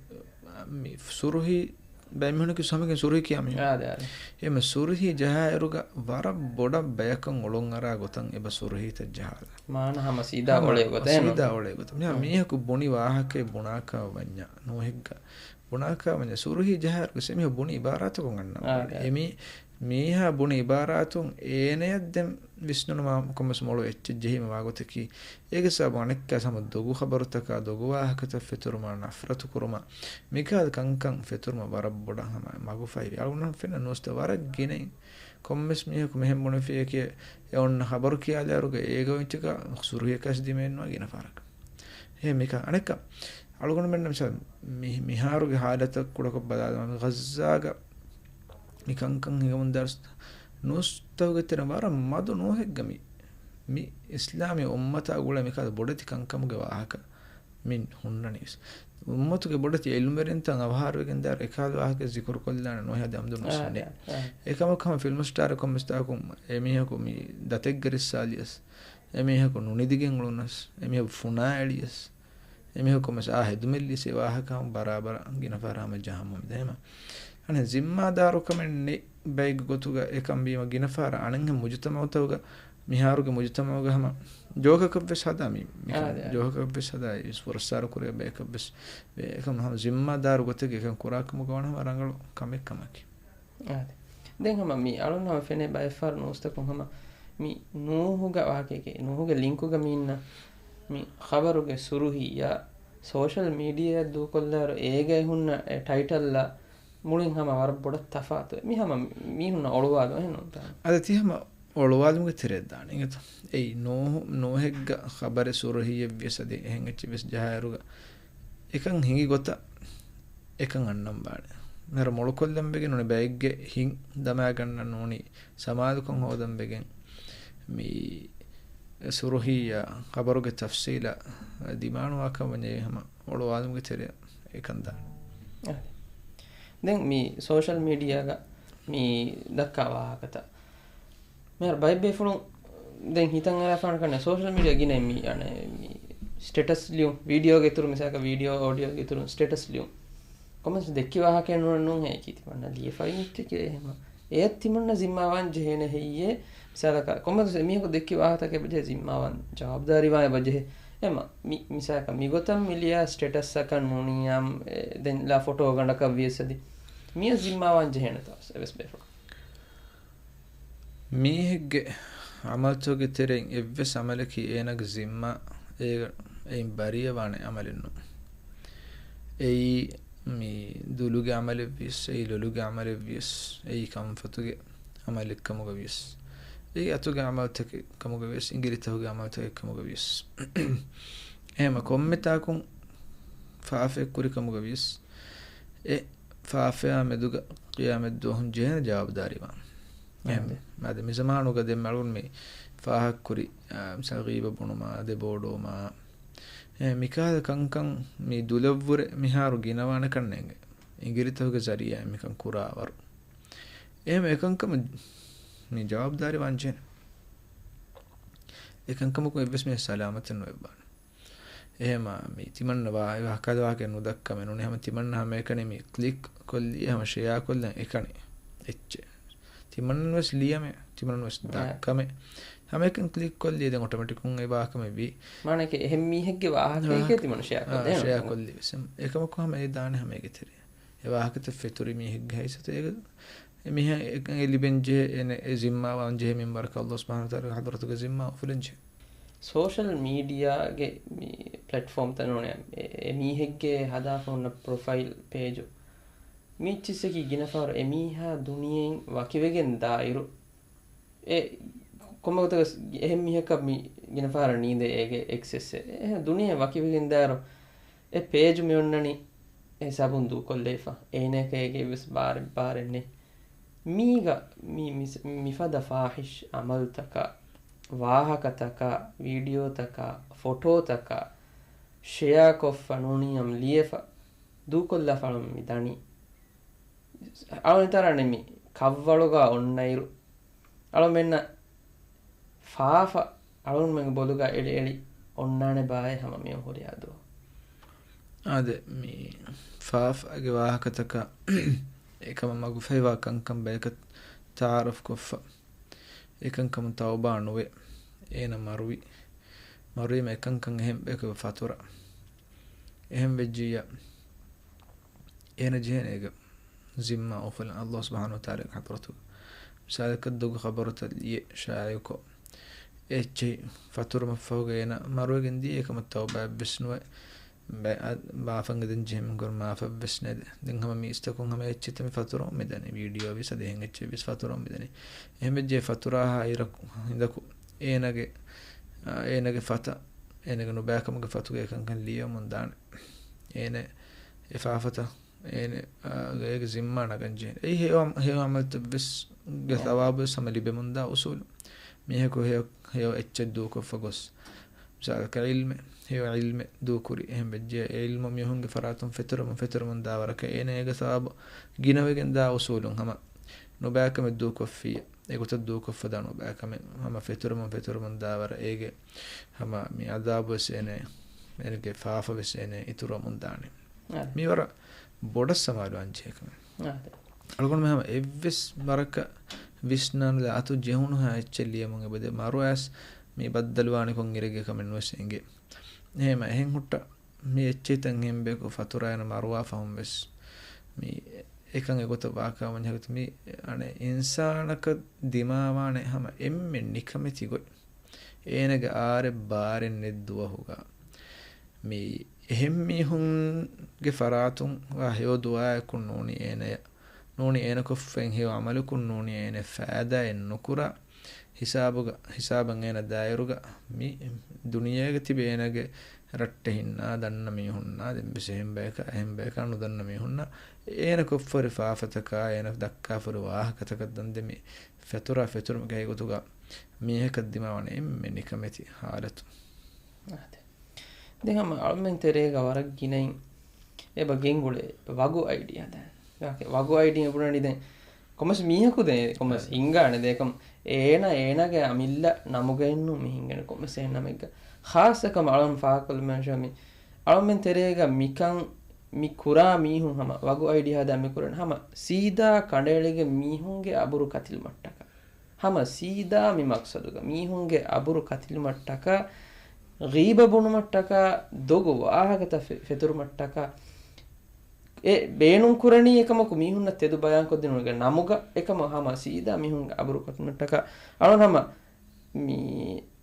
މި ސުރުހީ ބައެއް މީހުނަކީ ހަމައެކަނި ސުރުހީ ކިޔާ މީހުން. އާދެ، އާދެ. އެހެން ސުރުހީ ޖަހާއިރުގަ ވަރަށް ބޮޑަށް ބަޔަކަށް އޮޅުންއަރާ ގޮތަށް އެބަ ސުރުހީތައް ޖަހާލާ. މާނަ ހަމަ ސީދާ ހަމަ އޮޅޭ ގޮތަށް ސީދާ އޮޅޭ ގޮތަށް. މިހާ މީހަކު ބުނި ވާހަކައެއް ބުނާކާ ވަންޏާ ނޫހެއްގަ ބުނާކާ ވަންޏާ ސުރުހީ ޖަހާއިރުގަ އެމީހުން ބުނި އިބާރާތަކުން އަންނަ. އާދެ. އެމީ-، މީހާ ބުނި އިބާރާތުން އޭނަޔަށް ދެން ވިސްނުނުމާ ކޮންމެސް މޮޅު އެއްޗެއް ޖެހީމަ ވާގޮތަކީ، އޭގެ ސަބަބުން އަނެއްކާ ހަމަ ދޮގު ޚަބަރުތަކާ، ދޮގު ވާހަކަތައް ފެތުރުމާ، ނަފްރަތު ކުރުމާ، މިކަހަލަ ކަންކަން ފެތުރުމަށް ވަރަށް ބޮޑަށް ހަމަ މަގުފަހިވޭ. އަޅުގަނޑު ފެންނަ ނޫސްތައް ވަރަށް ގިނައިން ކޮންމެސް މީހަކު މެހެން ބުނެފިޔަކީ، އެ އޮންނަ ޚަބަރު ކިޔާލާއިރުގަ އޭގަ އޮތްކަ ސުރުހިޔަކަސް ދިމައެއްނުވާ ގިނަ ފަހަރަކަށް. އެހެން މިކަ-، އަނެއްކާ އަޅުގަނޑުމެންނަށް މިސާލް މި-، މިހާރުގެ ހާލަތަށް ކުޑަކޮށް ބަލާލަމާ، ޣައްޒާގަ މި ކަންކަން ހިނގަމުން ދާއިރު ނޫސްތަކުގެ ތެރެ ވަރަށް މަދު ނޫހެއްގަ މި، މި އިސްލާމީ އުއްމަތާ ގުޅޭ މިކަހަލަ ބޮޑެތި ކަންކަމުގެ ވާހަކަ މި ހުންނަނީސް. އުއްމަތުގެ ބޮޑެތި އިލްމުވެރިންތައް އަވަހާރަވެގެން ދާއިރު އެކަހަލަ ވާހަކަ ޒިކުރު ކޮށްލާނެ ނުވެ ހަދި އަމްދު ނުވެސް އާ، ނެ. އާ. އެކަމަކު ހަމަ ފިލްމް ސްޓާރެއް ކޮންމެސް ތާކު އެމީހަކު މި ދަތެއްގަ ރިއްސާލިޔަސް، އެމީހަކު ނުނިދިގެން އުޅުނަސް، އެމީހަކު ފުނާ އެޅިޔަސް، އެމީހަކު ކޮންމެސް އާ ހެދުމެއްލިޔަސް އެ ވާހަކަ ހަމަ ބަރާބަރަށް ގިނަ ފަހަރަށް ހަމަ ޖަހަމުން ދޭމަ. އަނެއް ޒިންމާދާރުކަމެއް ނެތް ބައެއްގެ ގޮތުގަ އެކަން ވީމަ ގިނަ ފަހަރަށް އަނެއްހެން މުޖުތަމައުތަކުގަ މިހާރުގެ މުޖުތަމައުގަ ހަމަ ޖޯކަކަށްވެސް ހަދާ މި، މިކަން އާ، އާ. ޖޯކަކަށްވެސް ހަދާ އިސް ފުރައްސާރަ ކުރޭ ބަޔަކަށްވެސް ވޭ. އެކަމަ ހަމަ ޒިންމާދާރު ގޮތެއްގެ އެކަން ކުރާކަމުގަ ވަނަ ހަމަ ރަނގަޅު ކަމެއް ކަމަކީ. އާދެ. ދެން ހަމަ މި އަޅުން ހަމަ ފެނޭ ބައެއް ފަހަރު ނޫސްތަކުން ހަމަ މި ނޫހުގަ ވާހަކައެކޭ، ނޫހުގެ ލިންކުގަ މި އިންނަ މި ޚަބަރުގެ ސުރުހީއާ ސޯޝަލް މީޑިއާއަށް ދޫކޮށްލާއިރު އޭގައި ހުންނަ އެ ޓައިޓަލްއަށް މުޅިން ހަމަ ވަރަށް ބޮޑަށް ތަފާތުވޭ. މި ހަމަ މީހުންނަށް އޮޅުވާލުން އެހެން ނޫންތާ؟ އަދި ތި ހަމަ އޮޅުވާލުމުގެ ތެރެއަށް ދާނެ އިނގޭތޯ. އެއީ ނޫހު، ނޫހެއްގަ ޚަބަރެއް ސުރުހީއެއްވިޔަސް އަދި އެހެން އެއްޗެއްވެސް ޖަހާއިރުގަ އެކަން ހިނގި ގޮތަށް އެކަން އަންނަން ވާނެ. މިހާރު މޮޅުކޮށްލަން ވެގެން ނޫނީ ބައެއްގެ ހިތް ދަމާގަންނަން ނޫނީ ސަމާލުކަން ހޯދަން ވެގެން މި ސުރުހީއާ ޚަބަރުގެ ތަފްސީލަށް ދިމާނުވާކަން ވަންޏާ ހަމަ އޮޅުވާލުމުގެ ތެރެއަށް އެކަން ދާނެ. އާ. ދެން މި ސޯޝަލް މީޑިއާގަ މި ދައްކާ ވާހަކަތައް މިހާރު ބައެއް ބޭފުޅުން ދެން ހިތަށް އަރާފާނެ ކަންނޭ ސޯޝަލް މީޑިއާ ގިނައިން މި އަނެއް މި ސްޓޭޓަސް ލިޔުން، ވީޑިއޯގެ އިތުރު މިސާލަކަށް ވީޑިއޯ އޯޑިއޯގެ އިތުރުން ސްޓޭޓަސް ލިޔުން. ކޮންމެސް ދެއްކި ވާހަކައެއް ނޫން ނޫން ހޭކީ ތިމަންނަ ލިޔެފައި އެއްޗެކޭ އެހެމަ. އެއަށް ތިމަންނަ ޒިންމާވާން ޖެހޭނެ ހެއްޔޭ؟ މިސާލަކަށް ކޮންމެސް މީހަކު ދެއްކި ވާހަކަތަކެއް ބަޖެހޭ ޒިންމާވާން ޖަވާބުދާރީވާނެ ބަޖެހޭ. އެމަ މި މިސާލަކަށް މިގޮތަށް މި ލިޔާ ސްޓޭޓަސްއަކަށް ނޫނީ އާ، އެ، ދެން ލާ ފޮޓޯ ގަނޑަކަށް ވިޔަސް އަދި މިއަށް ޒިންމާވާން ޖެހޭނެތޯ އެވެސް ބޭފުޅުން. މީހެއްގެ އަމަލުތަކުގެ ތެރެއިން އެއްވެސް އަމަލަކީ އޭނާގެ ޒިންމާ އޭގަ އެއިން ބަރީއަށް ވާނެ އަމަލެއް ނޫން. އެއީ މި ދުލުގެ އަމަލެއް ވިޔަސް، އެއީ ލޮލުގެ އަމަލެއް ވިޔަސް، އެއީ ކަންފަތުގެ އަމަލެއްކަމުގަ ވިޔަސް، އެއީ އަތުގެ އަމަލުތަކެއް ކަމުގަ ވިޔަސް، އިނގިލިތަކުގެ އަމަލުތަކެއް ކަމުގަ ވިޔަސް، އެހެމަ ކޮންމެ ތާކުން ފާފައެއް ކުރި ކަމުގަ ވިޔަސް، އެ ފާފަޔާ މެދުގަ ޤިޔާމަތްދުވަހުން ޖެހޭނެ ޖަވާބުދާރީވާން. އެހެން. އާދެ. އާދެ، މި ޒަމާނުގަ ދެން އަޅުން މި ފާހަގަކުރި، އާ، މިސާލް ޣީބަ ބުނުމާ، ދެބޯޑުވުމާ، އެ، މިކަހަލަ ކަންކަން މި ދުލަށްވުރެ މިހާރު ގިނަވާނެ ކަންނޭނގެ. އިނގިލިތަކުގެ ޒަރީއާއިން މިކަން ކުރާވަރު. އެހެން އެކަންކަމަށް މި ޖަވާބުދާރީވާން ޖެހޭނެ. އެކަންކަމަކުން އެއްވެސް މީހެއް ސަލާމަތެއް ނުވެއްވާނެ. އެހެމަ މި ތިމަންނަ ވާ-، ވާހަކަ ވާހަކަ ނުދައްކަމެއް ނޫނީ ހަމަ ތިމަންނަ ހަމައެކަނި މި ކްލިކް ކޮށްލީ ހަމަ ޝެއާ ކޮށްލަން އެކަނި އެއްޗެއް. ތިމަންނަން ވެސް ލިޔަމެ، ތިމަންނަން ވެސް އާ. ދައްކަމެ. ހަމައެކަނި ކްލިކް ކޮށްލީ ދެން އޮޓޮމެޓިކުން އެ ވާހަކަމެއް ވީ. މާނައަކީ އެހެން މީހެއްގެ ވާހަކައެކޭ ވާހަކަ-، ތިމަން ޝެއާ އާ، ކޮށްލީ. ޝެއާ ކޮށްލީ ވެސް. އެކަމަކު ހަމަ އެ ދާނެ ހަމަ އޭގެ ތެރެއަށް. އެ ވާހަކަތައް ފެތުރި މީހެއްގެ ހައިސިއްޔަތު އޭގެ އެ މީހާ އެ ލިބެން ޖެހޭ އޭނަ އެ ޒިންމާވާން ޖެހޭ މިންވަރަކަށް ﷲ ސުބްޙާނަހޫ ވަތަޢާލާގެ ޙަޟްރަތުގަ ޒިންމާ އުފުލަން ޖެހޭ. ސޯޝަލް މީޑިއާގެ މި ޕްލެޓްފޯމްތައް ނޫނޭ، އެ، އެ މީހެއްގެ ހަދާފަ ހުންނަ ޕްރޮފައިލް ޕޭޖު. މި އެއްޗިއްސަކީ ގިނަ ފަހަރު އެ މީހާ ދުނިޔެއިން ވަކިވެގެން ދާއިރު، އެ ކޮންމެ ގޮތަކަސް އެހެން މީހަކަށް މި ގިނަ ފަހަރަށް ނީނދޭ އޭގެ އެކްސެސްއެއް. އެ ދުނިޔެ ވަކިވެގެން ދާއިރު، އެ ޕޭޖު މި އޮންނަނީ އެ ހިސާބުން ދޫކޮށްލައިފަ. އޭނައަކަށް އޭގެ އެއްވެސް ބާރެއް، ބާރެއް ނެތް. މީގަ މި، މި، މިފަދަ ފާޙިޝް އަމަލުތަކާ، ވާހަކަތަކާ، ވީޑިއޯތަކާ، ފޮޓޯތަކާ، ޝެއާކޮށްފަ ނޫނީ އަމް ލިޔެފަ، ދޫކޮށްލާފަ އަޅުން މި ދަނީ. އަޅުން ހިތަށް އަރާނެ މި ކަށްވަޅުގަ އޮންނައިރު، އަޅުމެންނަށް ފާފަ އަޅުމެންގެ ބޮލުގަ އެޅި އެޅި އޮންނާނެ ބާއޭ ހަމަ މިއޮށް ހުރިހާ ދުވަހު. އާދެ، މި ފާފަގެ ވާހަކަތަކަށް އެކަމަށް މަގުފަހިވާ ކަންކަން ބަޔަކަށް ތަޢާރަފް ކޮށްފަ. އެކަންކަމުން ތައުބާ ނުވެ، އޭނަ މަރުވި. މަރުވީމަ އެކަންކަން އެހެން ބަޔަކަށް ފަތުރަ. އެހެން ވެއްޖިއްޔާ، އޭނަ ޖެހޭނެ އޭގެ ޒިންމާ އުފުލަން ﷲ ސުބްޙާނަހޫ ވަތަޢާލާގެ ޙަޟްރަތުގަ. މިސާލަކަށް ދޮގު ޚަބަރުތައް ލިޔެ ޝާއިޢުކޮށް، އެ އެއްޗެހި ފަތުރުމަށްފަހުގަ އޭނަ މަރުވެގެން ދިޔަ، އެކަމަށް ތައުބާއެއްވެސް ނުވެ، ބަ-، އަ-، ބާފަން އެދެން ޖެހެމުން ކުރި މާފަށްވެސް ނެދެ. ދެން ހަމަ މީސްތަކުން ހަމަ އެއްޗެއްތައް މި ފަތުރަމުން މިދަނީ. ވީޑިއޯ ވިޔަސް އަދި އެހެން އެއްޗެއް ވިޔަސް ފަތުރަމުން މިދަނީ. އެހެން ވެއްޖެ ފަތުރާހާ އިރަކު ހިނދަކު އޭނަގެ، އާ، އޭނަގެ ފަތަށް، އޭނަގެ ނުބައިކަމުގެ ފަތުގަ އެކަންކަން ލިޔެވަމުން ދާނެ. އޭނަ އެ ފާފަތައް އޭނަ، އާ، ގޭގެ ޒިންމާ ނަގަން ޖެހޭނެ. އެއީ ހެޔޮ، ހެޔޮ އަމަލުތައްވެސް ގެ އެ. ޘަވާބުވެސް ހަމަ ލިބެމުންދާ އުސޫލު. މީހަކު ހެޔޮ، ހެޔޮ އެއްޗެއް ދޫކޮށްފަ ގޮސް، މިސާލަކަށް ޢިލްމެއް، ހެޔޮ ޢިލްމެއް ދޫކުރި. އެހެން ވެއްޖެ އެ ޢިލްމު މީހުންގެ ފަރާތުން ފެތުރަމުން، ފެތުރަމުން ދާ ވަރަކަށް އޭނަ އޭގެ ސަވާބު ގިނަވެގެން ދާ އުސޫލުން ހަމަ ނުބައިކަމެއް ދޫކޮށްފިއްޔާ، އެގޮތަށް ދޫކޮށްފަ ދާ ނުބައިކަމެއް ހަމަ ފެތުރަމުން، ފެތުރަމުން ދާ ވަރަށް އޭގެ ހަމަ މި ޢަޛާބު ވެސް އޭނަ، އޭނަގެ ފާފަ ވެސް އޭނަ އިތުރުވަމުން ދާނެ. އާ. މި ވަރަށް ބޮޑަށް ސަމާލުވާން ޖެހޭ ކަމެއް. އާ. އަޅުގަނޑުމެން ހަމަ އެއްވެސް ވަރަކަށް ވިސްނާނުލާ އަތު ޖެހުނުހާ އެއްޗެއް ލިޔަމުން އެބަދޭ. މަރުވާސް މި ބައްދަލުވާނެ ކޮން އިރެއްގެ ކަމެއް ނުވެސް އެނގޭ. އެހެމަ އެހެން ހުއްޓަ މި އެއްޗެހިތައް އެހެން ބޭކު ފަތުރާއިން މަރުވާ ފަހުން ވެސް މި އެކަން އެގޮތަށް ވާކަމަށް ހަގީގަތު މި އަނެއް އިންސާނަކަށް ދިމާވާނެ ހަމަ އެންމެ ނިކަމެތި ގޮތް. އޭނަގެ އާރެއް ބާރެއް ނެތް ދުވަހުގަ މި އެހެން މީހުންގެ ފަރާތުން ވާ ހެޔޮ ދުޢާއަކުން ނޫނީ އޭނަޔަށް، ނޫނީ އޭނަ ކޮށްފައިން ހެޔޮ ޢަމަލަކުން ނޫނީ އޭނަ ފައިދާއެއް ނުކުރާ، ހިސާބުގަ، ހިސާބަށް އޭނަ ދާއިރުގަ މި ދުނިޔޭގަ ތިބި އޭނަގެ ރައްޓެހިންނާ، ދަންނަ މީހުންނާ، ދެން ވެސް އެހެން ބަޔަކާ، އެހެން ބަޔަކާ ނުދަންނަ މީހުންނާ، އޭނަ ކޮށްފަހުރި ފާފަތަކާ، އޭނަ ދައްކާފަހުރި ވާހަކަތަކަށް ދަންދެ މި ފެތުރާ ފެތުރުމުގެ ހަގީގަތުގަ މީހަކަށް ދިމާވާނެ އެންމެ ނިކަމެތި ޙާލަތު. އާދެ. ދެން ހަމަ އަޅުމެން ތެރޭގަ ވަރަށް ގިނައިން އެބަ ގެންގުޅޭ ވަގު އައިޑީ ހަދާނެ. ވަގު އައިޑީ އެބުނަނީ ދެން ކޮންމެސް މީހަކު ދެން ކޮންމެސް ހިންގާނެ ދޭކަމް އޭނަ އޭނަގެ އަމިއްލަ ނަމުގައެއްނު މި ހިންގެން ކޮންމެސް އެހެން ނަމެއްގަ. ޚާއްޞަކަމަށް އަޅުން ފާހަގަކޮށްލުމަށް މި އަޅުމެން ތެރޭގަ މިކަން މި ކުރާ މީހުން ހަމަ ވަގު އައިޑީ ހަދާ މި ކުރަން ހަމަ ސީދާ ކަނޑައެޅިގެން މީހުންގެ އަބުރު ކަތިލުމަށްޓަކާ. ހަމަ ސީދާ މި މަޤްޞަދުގަ މީހުންގެ އަބުރު ކަތިލުމަށްޓަކާ، ޣީބަ ބުނުމަށްޓަކާ، ދޮގު ވާހަކަތައް ފެ-، ފެތުރުމަށްޓަކާ، އެ ބޭނުން ކުރަނީ އެކަމަކު މީހުންނަށް ތެދު ބަޔާންކޮށްދިނުމުގެ ނަމުގަ އެކަމަށް ހަމަ ސީދާ މީހުންގެ އަބުރު ކަތިލުމަށްޓަކާ، އަޅުން ހަމަ މި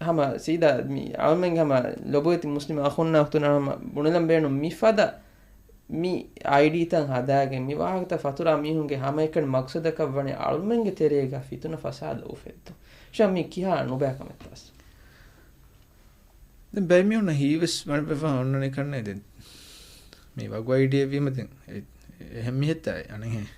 ހަމަ ސީދާ މި އަޅުމެންގެ ހަމަ ލޮބުވެތި މުސްލިމް އަޚުންނާ އުޚްތުން އަޅުމަ ބުނެލަން ބޭނުން މިފަދަ މި އައިޑީތައް ހަދާގެން މި ވާހަކަތައް ފަތުރާ މީހުންގެ ހަމައެކަނި މަޤްޞަދަކަށް ވަނީ އަޅުމެންގެ ތެރޭގަ ފިތުނަ ފަސާދަ އުފެއްދުން. ޝާ މި ކިހާ ނުބައި ކަމެއްތަ އަސް؟ ދެން ބައެއް މީހުންނަށް ހީވެސް ވަންވެފަ އޮންނަނީ ކަންނޭ ދެން. މި ވަގު އައިޑީއެއް ވީމަ ދެން އެ-، އެހެން މިހެއްތާ އަނެއްހެން.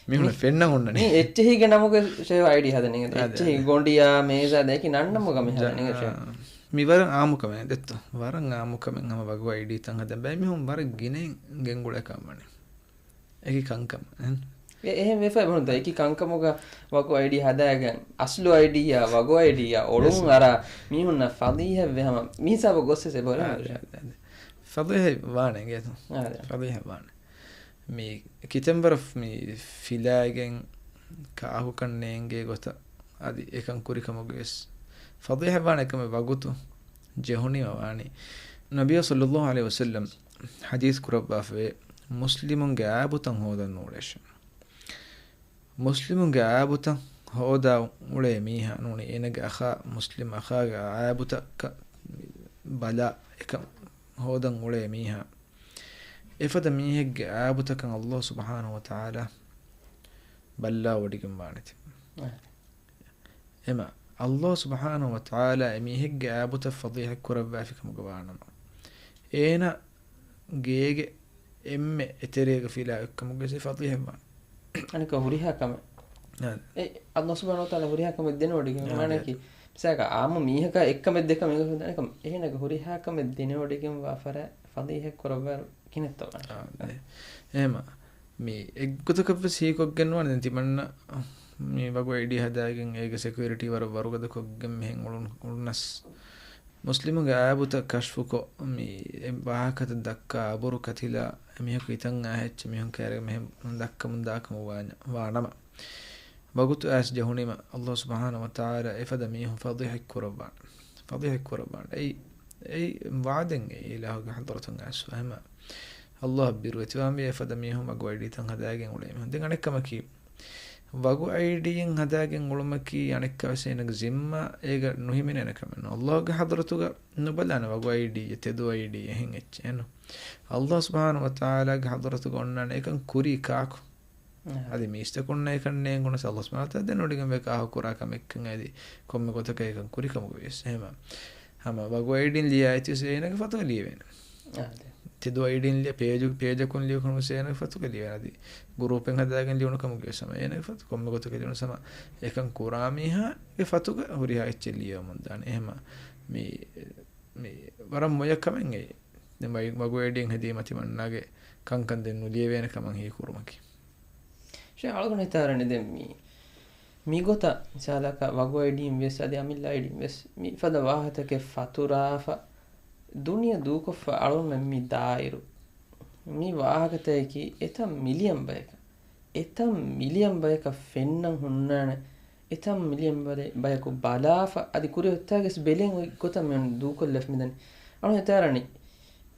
މީހުންނަށް މި-، ފެންނަން އޮންނަނީ. މީ އެއްޗެހީގެ ނަމުގެ ޝޭވް އައިޑީ ހަދަނީ. އަދެ، އެއްޗެހީ އަދެ. ގޮނޑިޔާ، މޭޒާ ދެކި ނަންނަމުގަ މި ހަދަނީ ޝޭވް. މި ވަރަށް އާއްމު ކަމެއް ދެއްތޯ. ވަރަށް އާއްމު ކަމެއް ހަމަ ވަގު އައިޑީތައް ހަދަން. ބައެއް މީހުން ވަރަށް ގިނައިން ގެންގުޅޭ ކަމަށް ވަނީ. އެކި ކަންކަމަށް. އެ-، އެހެން ވެފަ އެބަހުންތަ އެކި ކަންކަމުގަ ވަގު އައިޑީ ހަދާގެން އަސްލު އައިޑީއާ ވަގު އައިޑީއާ އޮޅުން އަރާ މީހުންނަށް ފަޟީޙަތްވެ ހަމަ މިހިސާބަށް ގޮސް ވެސް އެބަ އަދެ، އަދެ. ފަޟީޙަތް ވާނެ އިނގޭތޯ. އަދެ. ފަޟީޙަތް ވާނެ. މި ކިތަންވަރަށް މި ފިލާގެން ކާކުކަން ނޭނގޭ ގޮތަށް އަދި އެކަން ކުރިކަމުގެ ވެސް ފަޟީޙަތް ވާނެ އެކަމެއް ވަގުތު ޖެހުނީމަ ވާނީ. ނަބިއްޔާ ޞައްލައްލާހު ޢަލައިހި ވަސައްލަމް ޙަދީޘް ކުރައްވާފަވޭ، މުސްލިމުންގެ އާބުތައް ހޯދަން ނޫޅޭށެވެ. މުސްލިމުންގެ އާބުތައް ހޯދާ އުޅޭ މީހާ ނޫނީ އޭނަގެ އަޚާ، މުސްލިމް އަޚާގެ އާބުތަކަށް ބަލާ އެކަން ހޯދަން އުޅޭ މީހާ އެފަދަ މީހެއްގެ އާބުތަކަށް ﷲ ސުބްޙާނަހޫ ވަތަޢާލާ ބައްލަވަޑައިގެން ވާނެތެވެ. އެމަ، ﷲ ސުބްޙާނަހޫ ވަތަޢާލާ އެ މީހެއްގެ އާބުތައް ފަޟީޙަތް ކުރައްވާފި ކަމުގަ ވާނަމަ، އޭނަ ގޭގެ އެންމެ އެތެރޭގަ ފިލާ އޮތްކަމުގެ ވެސް ފަޟީޙަތް ވާނެ. އަނެއްކާ ހުރިހާ ކަމެއް. އާ. އެ ﷲ ސުބްޙާނަހޫ ވަތަޢާލާ ހުރިހާ ކަމެއް ދެނެވޮޑިގެން އާ، ވާނެކީ، ދެ. މިސާލަކަށް އާއްމު މީހަކަށް އެއްކަމެއް ދެކަމެއް އެނގޭ ހުންނާނެ ކަމަށް، އޭނަގެ ހުރިހާ ކަމެއް ދެނެވޮޑިގެން ވާ ފަރާތް ފަޟީޙަތް ކުރައްވާ ކިހިނެއްތޯ ވާނެ؟ އާ، ދެ. އެހެމަ، މި އެއްގޮތަކަށް ވެސް ހީކޮށްގެން ނުވާނެ. ދެން ތިމަންނަ މި ވަގު އައިޑީ ހަދާގެން އޭގެ ސެކިއުރިޓީ ވަރަށް ވަރުގަދަ ކޮށްގެން މިހެން އުޅުން، އުޅުނަސް. މުސްލިމުގެ އާބުތައް ކަޝްފުކޮށް، މި އެ ވާހަކަތައް ދައްކާ، އަބުރު ކަތިލާ، އެމީހަކު ހިތަށް އާ އެއްޗެއް މީހުން ކައިރިގަ މިހެން ދައްކަމުން ދާކަމުގަ ވާނަ، ވާނަމަ، ވަގުތު އައިސް ޖެހުނީމަ، ﷲ ސުބްޙާނަހޫ ވަތަޢާލާ އެފަދަ މީހުން ފަޟީޙަތް ކުރައްވާނެ. ފަޟީޙަތް ކުރައްވާނެ. އެއީ، އެއީ ވަޢުދެއް އެއީ އިލާހުގެ ޙަޟްރަތުން އައިސް ވާ ހަމަ. ﷲ އަށް ބިރުވެތިވާންވީ އެފަދަ މީހުން ވަގު އައިޑީތައް ހަދާގެން އުޅޭ މީހުން. ދެން އަނެއްކަމަކީ، ވަގު އައިޑީއެއް ހަދާގެން އުޅުމަކީ އަނެއްކާވެސް އޭނަގެ ޒިންމާ އޭގަ ނުހިމެނޭނެ ކަމެއް ނޫން. ﷲގެ ޙަޟްރަތުގަ ނުބަލާނެ ވަގު އައިޑީއެއް، ތެދު އައިޑީ އެހެން އެއްޗެއް ނޫން. ﷲ ސުބްޙާނަހޫ ވަތަޢާލާގެ ޙަޟްރަތުގަ އޮންނާނެ އެކަން ކުރީ ކާކު؟ އަދި މީސްތަކުންނަށް އެކަން ނޭނގުނަސް ﷲ ސުބްޙާނަހޫ ވަތަޢާލާ ދެނެވޮޑިގެންވޭ ކާކު ކުރާ ކަމެއްކަން އަދި ކޮންމެ ގޮތަކަށް އެކަން ކުރި ކަމުގަ ވިޔަސް. އެހެމަ، ހަމަ ވަގު އައިޑީން ލިޔާ އެތިވެސް އޭނަގެ ފަތުގަ ލިޔެވޭނެ. އާ، އަދެ. ތެދު އައިޑީން ލިޔާ ޕޭޖު-، ޕޭޖަކުން ލިޔެވުނު ވެސް އޭނަގެ ފަތުގަ ލިޔެވޭނެ. އަދި ގުރޫޕެއް ހަދާގެން ލިޔުނު ކަމުގަ ވިޔަސް ހަމަ އޭނަގެ ފަތު، ކޮންމެ ގޮތަކަށް ލިޔުނު ހަމަ އެކަން ކުރާ މީހާގެ ފަތުގަ ހުރިހާ އެއްޗެއް ލިޔެވަމުން ދާނެ. އެހެމަ މި މި ވަރަށް މޮޔަ ކަމެއް އެއީ. ދެން ވަގު އައިޑިއެއް ހެދީމަ ތިމަންނާގެ ކަންކަން ދެން ނުލިޔެވޭނެ ކަމަށް ހީކުރުމަކީ. ޝޭ އަޅުގަނޑު ހިތާރަނީ ދެން މި މިގޮތަށް މިސާލަކަށް ވަގު އައިޑީން ވެސް އަދި އަމިއްލަ އައިޑީން ވެސް މި ފަދަ ވާހަކަތަކެއް ފަތުރާފަ ދުނިޔެ ދޫކޮށްފަ އަޅުމެން މި ދާއިރު، މި ވާހަކަތަކަކީ އެތައް މިލިއަން ބަޔަކަށް، އެތައް މިލިއަން ބަޔަކަށް ފެންނަން ހުންނާނެ، އެތައް މިލިއަން ބަލެ-، ބަޔަކު ބަލާފަ، އަދި ކުރި އޮތާގެސް ބެލެން އޮތް ގޮތަށް މި ދޫކޮށްލަފަ މިދަނީ. އަޅު ހިތާރަނީ،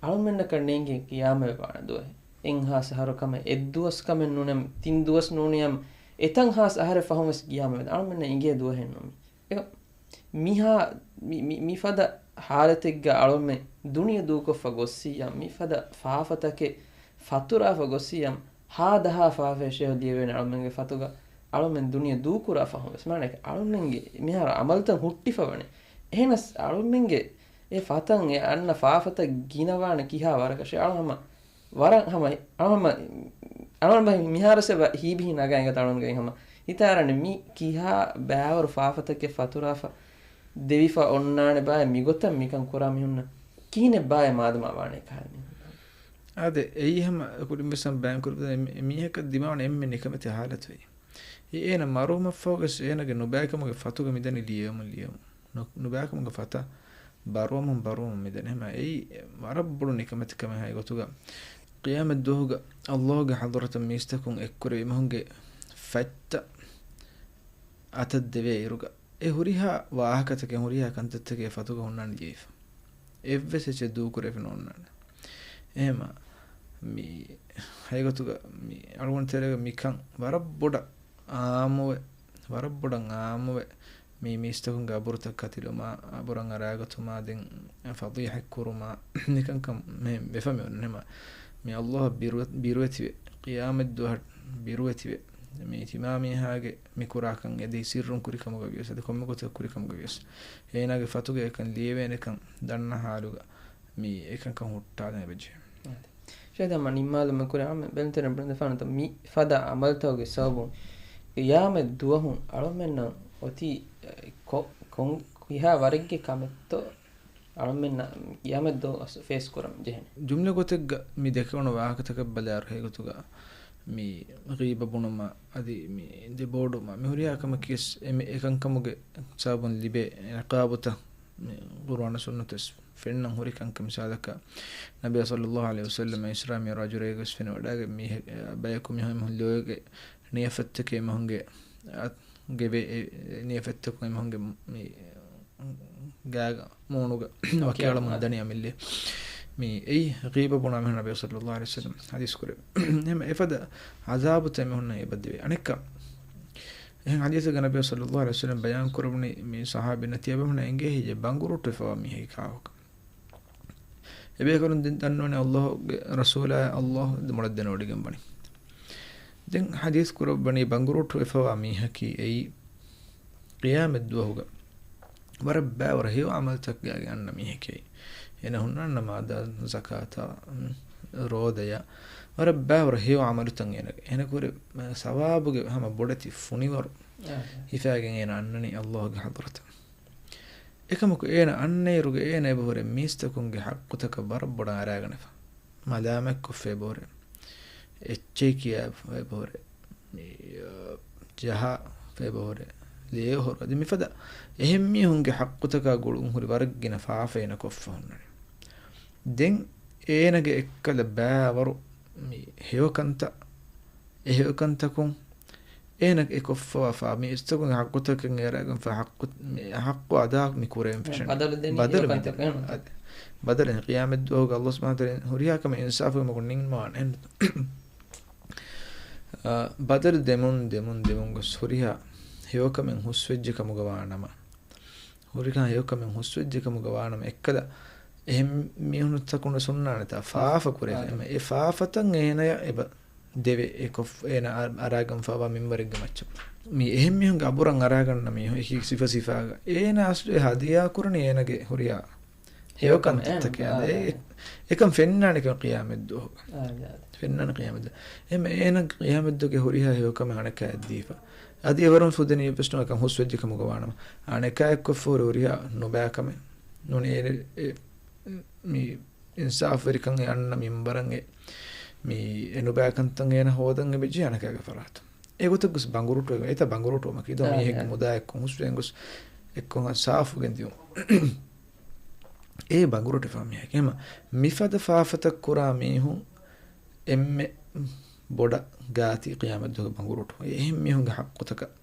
އަޅުމެންނަކަށް ނޭނގޭ ގިޔާމަތް ވާނެ ދުވަހެއް. އެއްހާސް އަހަރު ކަމެއް އެއްދުވަސް ކަމެއް ނޫނޭ، ތިން ދުވަސް ނޫނިޔާ، އެތައް ހާސް އަހަރެއް ފަހުން ވެސް ގިޔާމަތް ވެދާނެ. އަޅުމެންނަށް އިނގޭ ދުވަހެއް ނޫން. އެ މިހާ-، މި-، މި-، މިފަދަ ހާލަތެއްގަ އަޅުމެން ދުނިޔެ ދޫކޮށްފަ ގޮއްސިއްޔާ، މިފަދަ ފާފަތަކެއް ފަތުރާފަ ގޮއްސިއްޔާ، ހާދަހާ ފާފައެއް ޝޭހު ލިޔެވޭނެ އަޅުމެންގެ ފަތުގަ އަޅުމެން ދުނިޔެ ދޫކުރާ ފަހުން ވެސް. މާނައަކީ އަޅުމެންގެ މިހާރު އަމަލުތައް ހުއްޓިފަ ވަނީ. އެހެނަސް އަޅުމެންގެ އެ ފަތަން އެ އަންނަ ފާފަތައް ގިނަވާނެ ކިހާ ވަރަކަށް ޝޭ އަޅު ހަމަ ވަރަށް ހަމަ، އަޅު ހަމަ، އަޅު ހަމަ މިހާރު ސެބަ ހީބިހި ނަގާ އިނގޭތަ އަޅުންގެ ހަމަ. ހިތާރަނި މި ކިހާ ބައިވަރު ފާފަތަކެއް ފަތުރާފަ ދެވިފަ އޮންނާނެ ބާއޭ މިގޮތަށް މިކަން ކުރާ މީހުންނަށް ކިހިނެއް ބާއޭ މާދަމާ ވާނެ ކަހަލަ މީހުން. އާދެ، އެއީ ހަމަ ކުރިން ވެސް ހަމަ ބަޔާން ކުރި މީހަކަށް ދިމާވަނީ އެންމެ ނިކަމެތި ހާލަތު އެއީ. އެ އޭނަ މަރުވުމަށްފަހު ވެސް އޭނަގެ ނުބައިކަމުގެ ފަތުގަ މިދަނީ ލިޔެވުމުން ލިޔެވުމުން. ނު-، ނުބައިކަމުގެ ފަތަށް ބަރުވަމުން ބަރުވަމުން މިދަނީ. ހަމަ އެއީ ވަރަށް ބޮޑު ނިކަމެތިކަމެއް ހައިގޮތުގަ. ޤިޔާމަތް ދުވަހުގަ ﷲ ގެ ޙަޟްރަތަށް މީސްތަކުން އެއްކުރެވި މީހުންގެ ފަތްތައް އަތަށް ދެވޭ އިރުގަ، އެ ހުރިހާ ވާހަކަތަކެއް، ހުރިހާ ކަންތައްތަކެއް ފަތުގަ ހުންނާނެ ލިޔެފަ. އެއްވެސް އެއްޗެއް ދޫކުރެވި ނޯންނާނެ. އެހެމަ މި ހައިގޮތުގަ މި އަޅުގަނޑު ތެރޭގަ މިކަން ވަރަށް ބޮޑަށް އާއްމުވެ، ވަރަށް ބޮޑަށް އާއްމުވެ، މި މީސްތަކުންގެ އަބުރުތައް ކަތިލުމާ، އަބުރަށް އަރާގަތުމާ، ދެން ފަޟީޙަތް ކުރުމާ، މިކަންކަން މެ ވެފަ މި އޮންނަން. ހަމަ މި ﷲ އަށް ބިރު-، ބިރުވެތިވެ، ޤިޔާމަތް ދުވަހަށް ބިރުވެތިވެ، މި ތިމާމީހާގެ މި ކުރާ ކަން އެދެ ސިއްރުން ކުރި ކަމުގަ ވިޔަސް، އަދި ކޮންމެ ގޮތަކަށް ކުރި ކަމުގަ ވިޔަސް، އޭނާގެ ފަތުގަ އެކަން ލިޔެވޭނެކަން ދަންނަ ހާލުގަ މި އެކަންކަން ހުއްޓާލަން އެބަޖެހޭ. ޝޭޚް ދަމާ ނިންމާލުމެއް ކުރެ އާންމެ ބެލުންތެރިން ބުނެދެފާނަތަ މި ފަދަ އަމަލްތަކުގެ ސަބަބުން ޤިޔާމަތް ދުވަހުން އަޅުމެންނަށް އޮތީ ކޮ-، ކޮން ކިހާ ވަރެއްގެ ކަމެއްތޯ އަޅުމެންނަށް ޤިޔާމަތް ދުވަހު ފޭސް ކުރަން ޖެހެނީ. ޖުމްލަ ގޮތެއްގަ މި ދެކެވުނު ވާހަކަތަކަށް ބަލާއިރު ހައިގޮތުގަ މި ޣީބަ ބުނުމަށް އަދި މި ދެބޯޑުމަށް މި ހުރިހާ ކަމަކީވެސް އެ މި އެކަންކަމުގެ ސަބަބުން ލިބޭ ޢިޤާބުތައް މި ޤުރުއާނު ސުންނަތުވެސް ފެންނަން ހުރި ކަންކަން. މިސާލަކަށް، ނަބީ ޞައްލައްލާހު ޢަލައިހި ވަސައްލަމަ އިސްރާ މިޢުރާޖު ރޭގަވެސް ފެނިވަޑައިގެން މީހެއް، ބަޔަކު މީހުން އެމީހުން ލޯގެ ނިޔަފަތްތަކެއް އެމީހުންގެ އަތް ގެވޭ، އެ ނިޔަފަތްތަކުން އެމީހުންގެ މި ގާގަ މޫނުގަ ވަކި ވަކި އަޅަމުން އަޅަމުން. ދަނީ އަމިއްލެ. މި އެއީ ޣީބަ ބުނާ މީހުން ނަބީ ޞައްލައްލާހު ޢަލައިހި ވަސައްލަމަ ޙަދީޘް ކުރެވި. އެހެން އެފަދަ ޢަޒާބުތައް އެމީހުންނަށް އެބަ ދެވޭ. އަނެއްކާ، އެހެން ޙަދީޘެއްގަ ނަބީ ޞައްލައްލާހު ޢަލައިހި ވަސައްލަމަ ބަޔާން ކުރެވުނީ މި ޞަޙާބީންނަށް ތިޔަބަމުނަށް އެނގޭ ހެއްޔޭ ބަނގުރޫޓުވެފަވާ މީހެއް ކާކު. އެބޭކަލުން ދެން ދަންނަވަނީ ﷲ ގެ ރަސޫލާ ﷲ މޮޅަށް ދެނެވޮޑިގެން ވަނީ. ދެން ޙަދީޘް ކުރައްވަނީ ބަނގުރޫޓުވެފަވާ މީހަކީ އެއީ ޤިޔާމަތް ދުވަހުގަ ވަރަށް ބައިވަރު ހެޔޮ ޢަމަލުތަކުގައި އަންނަ މީހެކޭ. އޭނަ ހުންނާނެ ނަމާދާ، ޒަކާތާ، ރޯދަޔާ، ވަރަށް ބައިވަރު ހެޔޮ ޢަމަލުތައް އޭނަގެ. އޭނަ ކުރެ ސަވާބުގެ ހަމަ ބޮޑެތި ފުނިވަރު އާ. ހިފާގެން އޭނަ އަންނަނީ ﷲ ގެ ޙަޟްރަތަށް. އެކަމަކު އޭނަ އަންނައިރުގަ އޭނަ އެބަހުރެ މީސްތަކުންގެ ޙައްޤުތަކަށް ވަރަށް ބޮޑަށް އަރާގަނެފަ. މަލާމަތްކޮށްފަ އެބަހުރެ. އެއްޗެހި ކިޔާފަ އެބަހުރެ. މި، އަ، ޖަހާފަ އެބަހުރެ. ލޭހޮރު. އަދި މިފަދަ އެހެން މީހުންގެ ޙައްޤުތަކާ ގުޅުން ހުރި ވަރަށް ގިނަ ފާފަ އޭނަ ކޮށްފަ ހުންނަނީ. ދެން އޭނަގެ އެއްކަލަ ބައިވަރު މި ހެޔޮކަންތައް، އެ ހެޔޮކަންތަކުން އޭނަ އެ ކޮށްފަވާ ފާ-، މި އިސްތަކުންގެ ޙައްޤުތަކެއް އޭރާގެންފަ ޙައްޤު، މި ޙައްޤު އަދާ މި ކުރެވެން ފެށެން. ބަދަލު ދެނީ ބަދަލު ހެޔޮ މި ކަންތަކަށް ދެނީ. އެހެން. އަދި ބަދަލެއް ޤިޔާމަތް ދުވަހުގަ ﷲ ސުބްޙާނަހޫ ވަތަޢާލާ ހުރިހާ ކަމެއް އިންސާފުވެ މަގުން ނިންމާނެ. އެހެން. އާ، ބަދަލު ދެމުން، ދެމުން، ދެމުން ގޮސް ހުރިހާ ހެޔޮކަމެއް ހުސްވެއްޖެ ކަމުގަ ވާނަމަ، ހުރިހާ ހެޔޮކަމެއް ހުސްވެއްޖެ ކަމުގަ ވާނަމަ، އެއްކަލަ އެހެން މީހުންތަކުން ހުންނާނެތާ ފާފަ ކުރޭ. އާ. އެ ފާފަތައް އޭނަޔަށް އެބަ ދެވޭ އެ ކޮށް-، އޭނަ އަ-، އަރާގަންފަވާ މިންވަރެއްގެ މައްޗަށް. މި އެހެން މީހުންގެ އަބުރަށް އަރާގަންނަ މީހުން އެކި ސިފަ ސިފާގަ. އޭނަ އަސްލު އެ ހަދިޔާ ކުރަނީ އޭނަގެ ހުރިހާ ހެޔޮކަންތައްތަކެއް. އާ. އެ-، އެކަން ފެންނާނެ ކަން ޤިޔާމަތް ދުވަހު. އާ، އާ. ފެންނާނެ ޤިޔާމަތް ދުވަހު. އެހެން އޭނަ ޤިޔާމަތް ދުވަހުގެ ހުރިހާ ހެޔޮކަމެއް އަނެކާއަށް ދީފަ. އަދި އެވަރުން ފުދެނީ އެއްވެސް ނޫން އެކަން ހުސްވެއްޖެ ކަމުގަ ވާނަމަ. އަނެކާ އެއްކޮށްފަ ހުރި ހުރިހާ ނުބައި ކަމެއް. ނޫނީ އެ، އެ، މި އިންސާފުވެރިކަން އެ އަންނަ މިންބަރަށް އެ، މި އެނުބައިކަންތައް އޭނަ ހޯދަން އެބަޖެހޭ އަނެކާގެ ފަރާތުން. އެގޮތަށް ގޮސް ބަނގުރޫޓުވެގެން، އެތައް ބަނގުރޫޓުވުމަކީ ދޯ އާ، މީހެއްގެ އާ. މުދާ އެއްކޮށް ހުސްވެގެން ގޮސް އެއްކޮށް ސާފުގެން ދިޔުން. އެ ބަނގުރޫޓުވާ މީހެއް. އެހެމަ މިފަދަ ފާފަތައް ކުރާ މީހުން އެންމެ ބޮޑަށް ގާތީ ޤިޔާމަތްދުވަހުގެ ބަނގުރޫޓު. އެހެން މީހުންގެ ޙައްޤުތަކަށް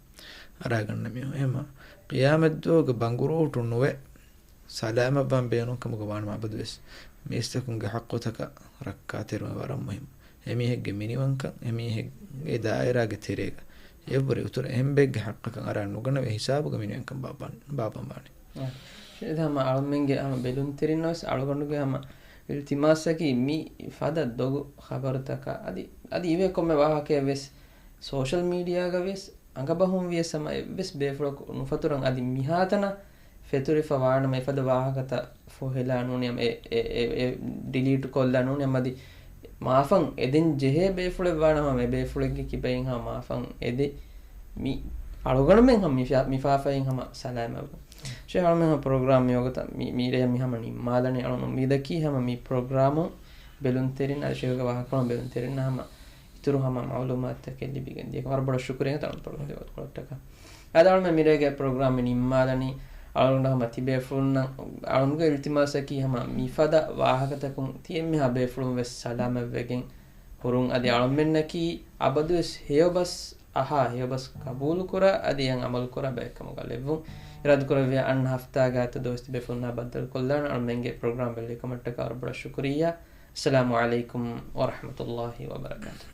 އަރާގަންނަ މީހުން. އެހެމަ ޤިޔާމަތްދުވަހުގެ ބަނގުރޫޓު ނުވެ، ސަލާމަތްވާން ބޭނުން ކަމުގަ ވާނަމަ އަބަދުވެސް މީސްތަކުންގެ ޙައްޤުތަކަށް ރައްކާތެރިވުން ވަރަށް މުހިންމު. އެމީހެއްގެ މިނިވަންކަން، އެމީހެއްގެ ދާއިރާގެ ތެރޭގަ އެއްވަރެ އިތުރަށް އެހެން ބައެއްގެ ޙައްޤަކަށް އަރާ ނުގަނެވޭ ހިސާބުގަ މިނިވަންކަން ބާއްވާން، ބާއްވަން ވާނެ. އާ. އެ ހަމަ އަޅުމެންގެ ހަމަ ބެލުންތެރިންނަށް ވެސް އަޅުގަނޑުގެ ހަމަ އިލްތިމާސަކީ މި ފަދަ ދޮގު ޚަބަރުތަކާ އަދި، އަދި އިވޭ ކޮންމެ ވާހަކައެއް ވެސް ސޯޝަލް މީޑިއާގަ ވެސް އަނގަބަހުން ވިޔަސް ހަމަ އެއްވެސް ބޭފުޅަކު ނުފަތުރަން އަދި މިހާތަނަށް ފެތުރިފަ ވާނަމަ އެފަދަ ވާހަކަތައް ފޮހެލާ ނޫނީ އެ، އެ، އެ، އެ ޑިލީޓު ކޮށްލާ ނޫނީ އަދި މާފަށް އެދެން ޖެހޭ ބޭފުޅެއް ވާނަމަ އެ ބޭފުޅެއްގެ ކިބައިން ހަމަ މާފަށް އެދެ މި އަޅުގަނޑުމެން ހަމަ މި ފާ-، މި ފާފައިން ހަމަ ސަލާމަތްވުން. ޝޭހް އަޅުމެން ހަމަ ޕްރޮގްރާމް މިވަގުތަށް މި، މި ރޭ މި ހަމަ ނިންމާލަނީ. އަޅުން އުއްމީދަކީ ހަމަ މި ޕްރޮގްރާމު ބެލުންތެރިން އަދި ޝޭހްގެ ވާހަކަކޮޅުން ބެލުންތެރިންނަށް ހަމަ އިތުރު ހަމަ މައުލޫމާތުތަކެއް ލިބިގެން ދިޔަކަމަށް ވަރަށް ބޮޑަށް ޝުކުރިއްޔާ ތަޅުން ޕްރޮގްރާމް ދެވަގުތުކޮޅަށްޓަކާ. އަދި އަޅުމެން މިރޭގެ ޕްރޮގްރާމް މި ނިންމާލަނީ. އަޅުގަނޑު ހަމަ ތިބޭފުޅުންނަށް އަޅުންގެ އިލްތިމާސަކީ ހަމަ މިފަދަ ވާހަކަތަކުން ތި އެންމެހާ ބޭފުޅުން ވެސް ސަލާމަތްވެގެން ހުރުން އަދި އަޅުމެންނަކީ އަބަދުވެސް ހެޔޮބަސް އަހާ، ހެޔޮބަސް ޤަބޫލުކުރާ އަދި އެއަށް ޢަމަލުކުރާ ބައެއްކަމުގަ ލެއްވުން. އިރާދަކުރެއްވިޔާ އަންނަ ހަފްތާގެ އާދިއްތަ ދުވަސް ތިބޭފުޅުންނާ ބައްދަލުކޮށްލާނަން. އަޅުމެންގެ ޕްރޮގްރާމް ބެލުންތެރިކަމަށްޓަކާ ވަރަށް ބޮޑަށް ޝުކުރިއްޔާ. އައްސަލާމު ޢަލައިކުމް ވަރަޙްމަތުﷲ ވަބަރަކާތުހު.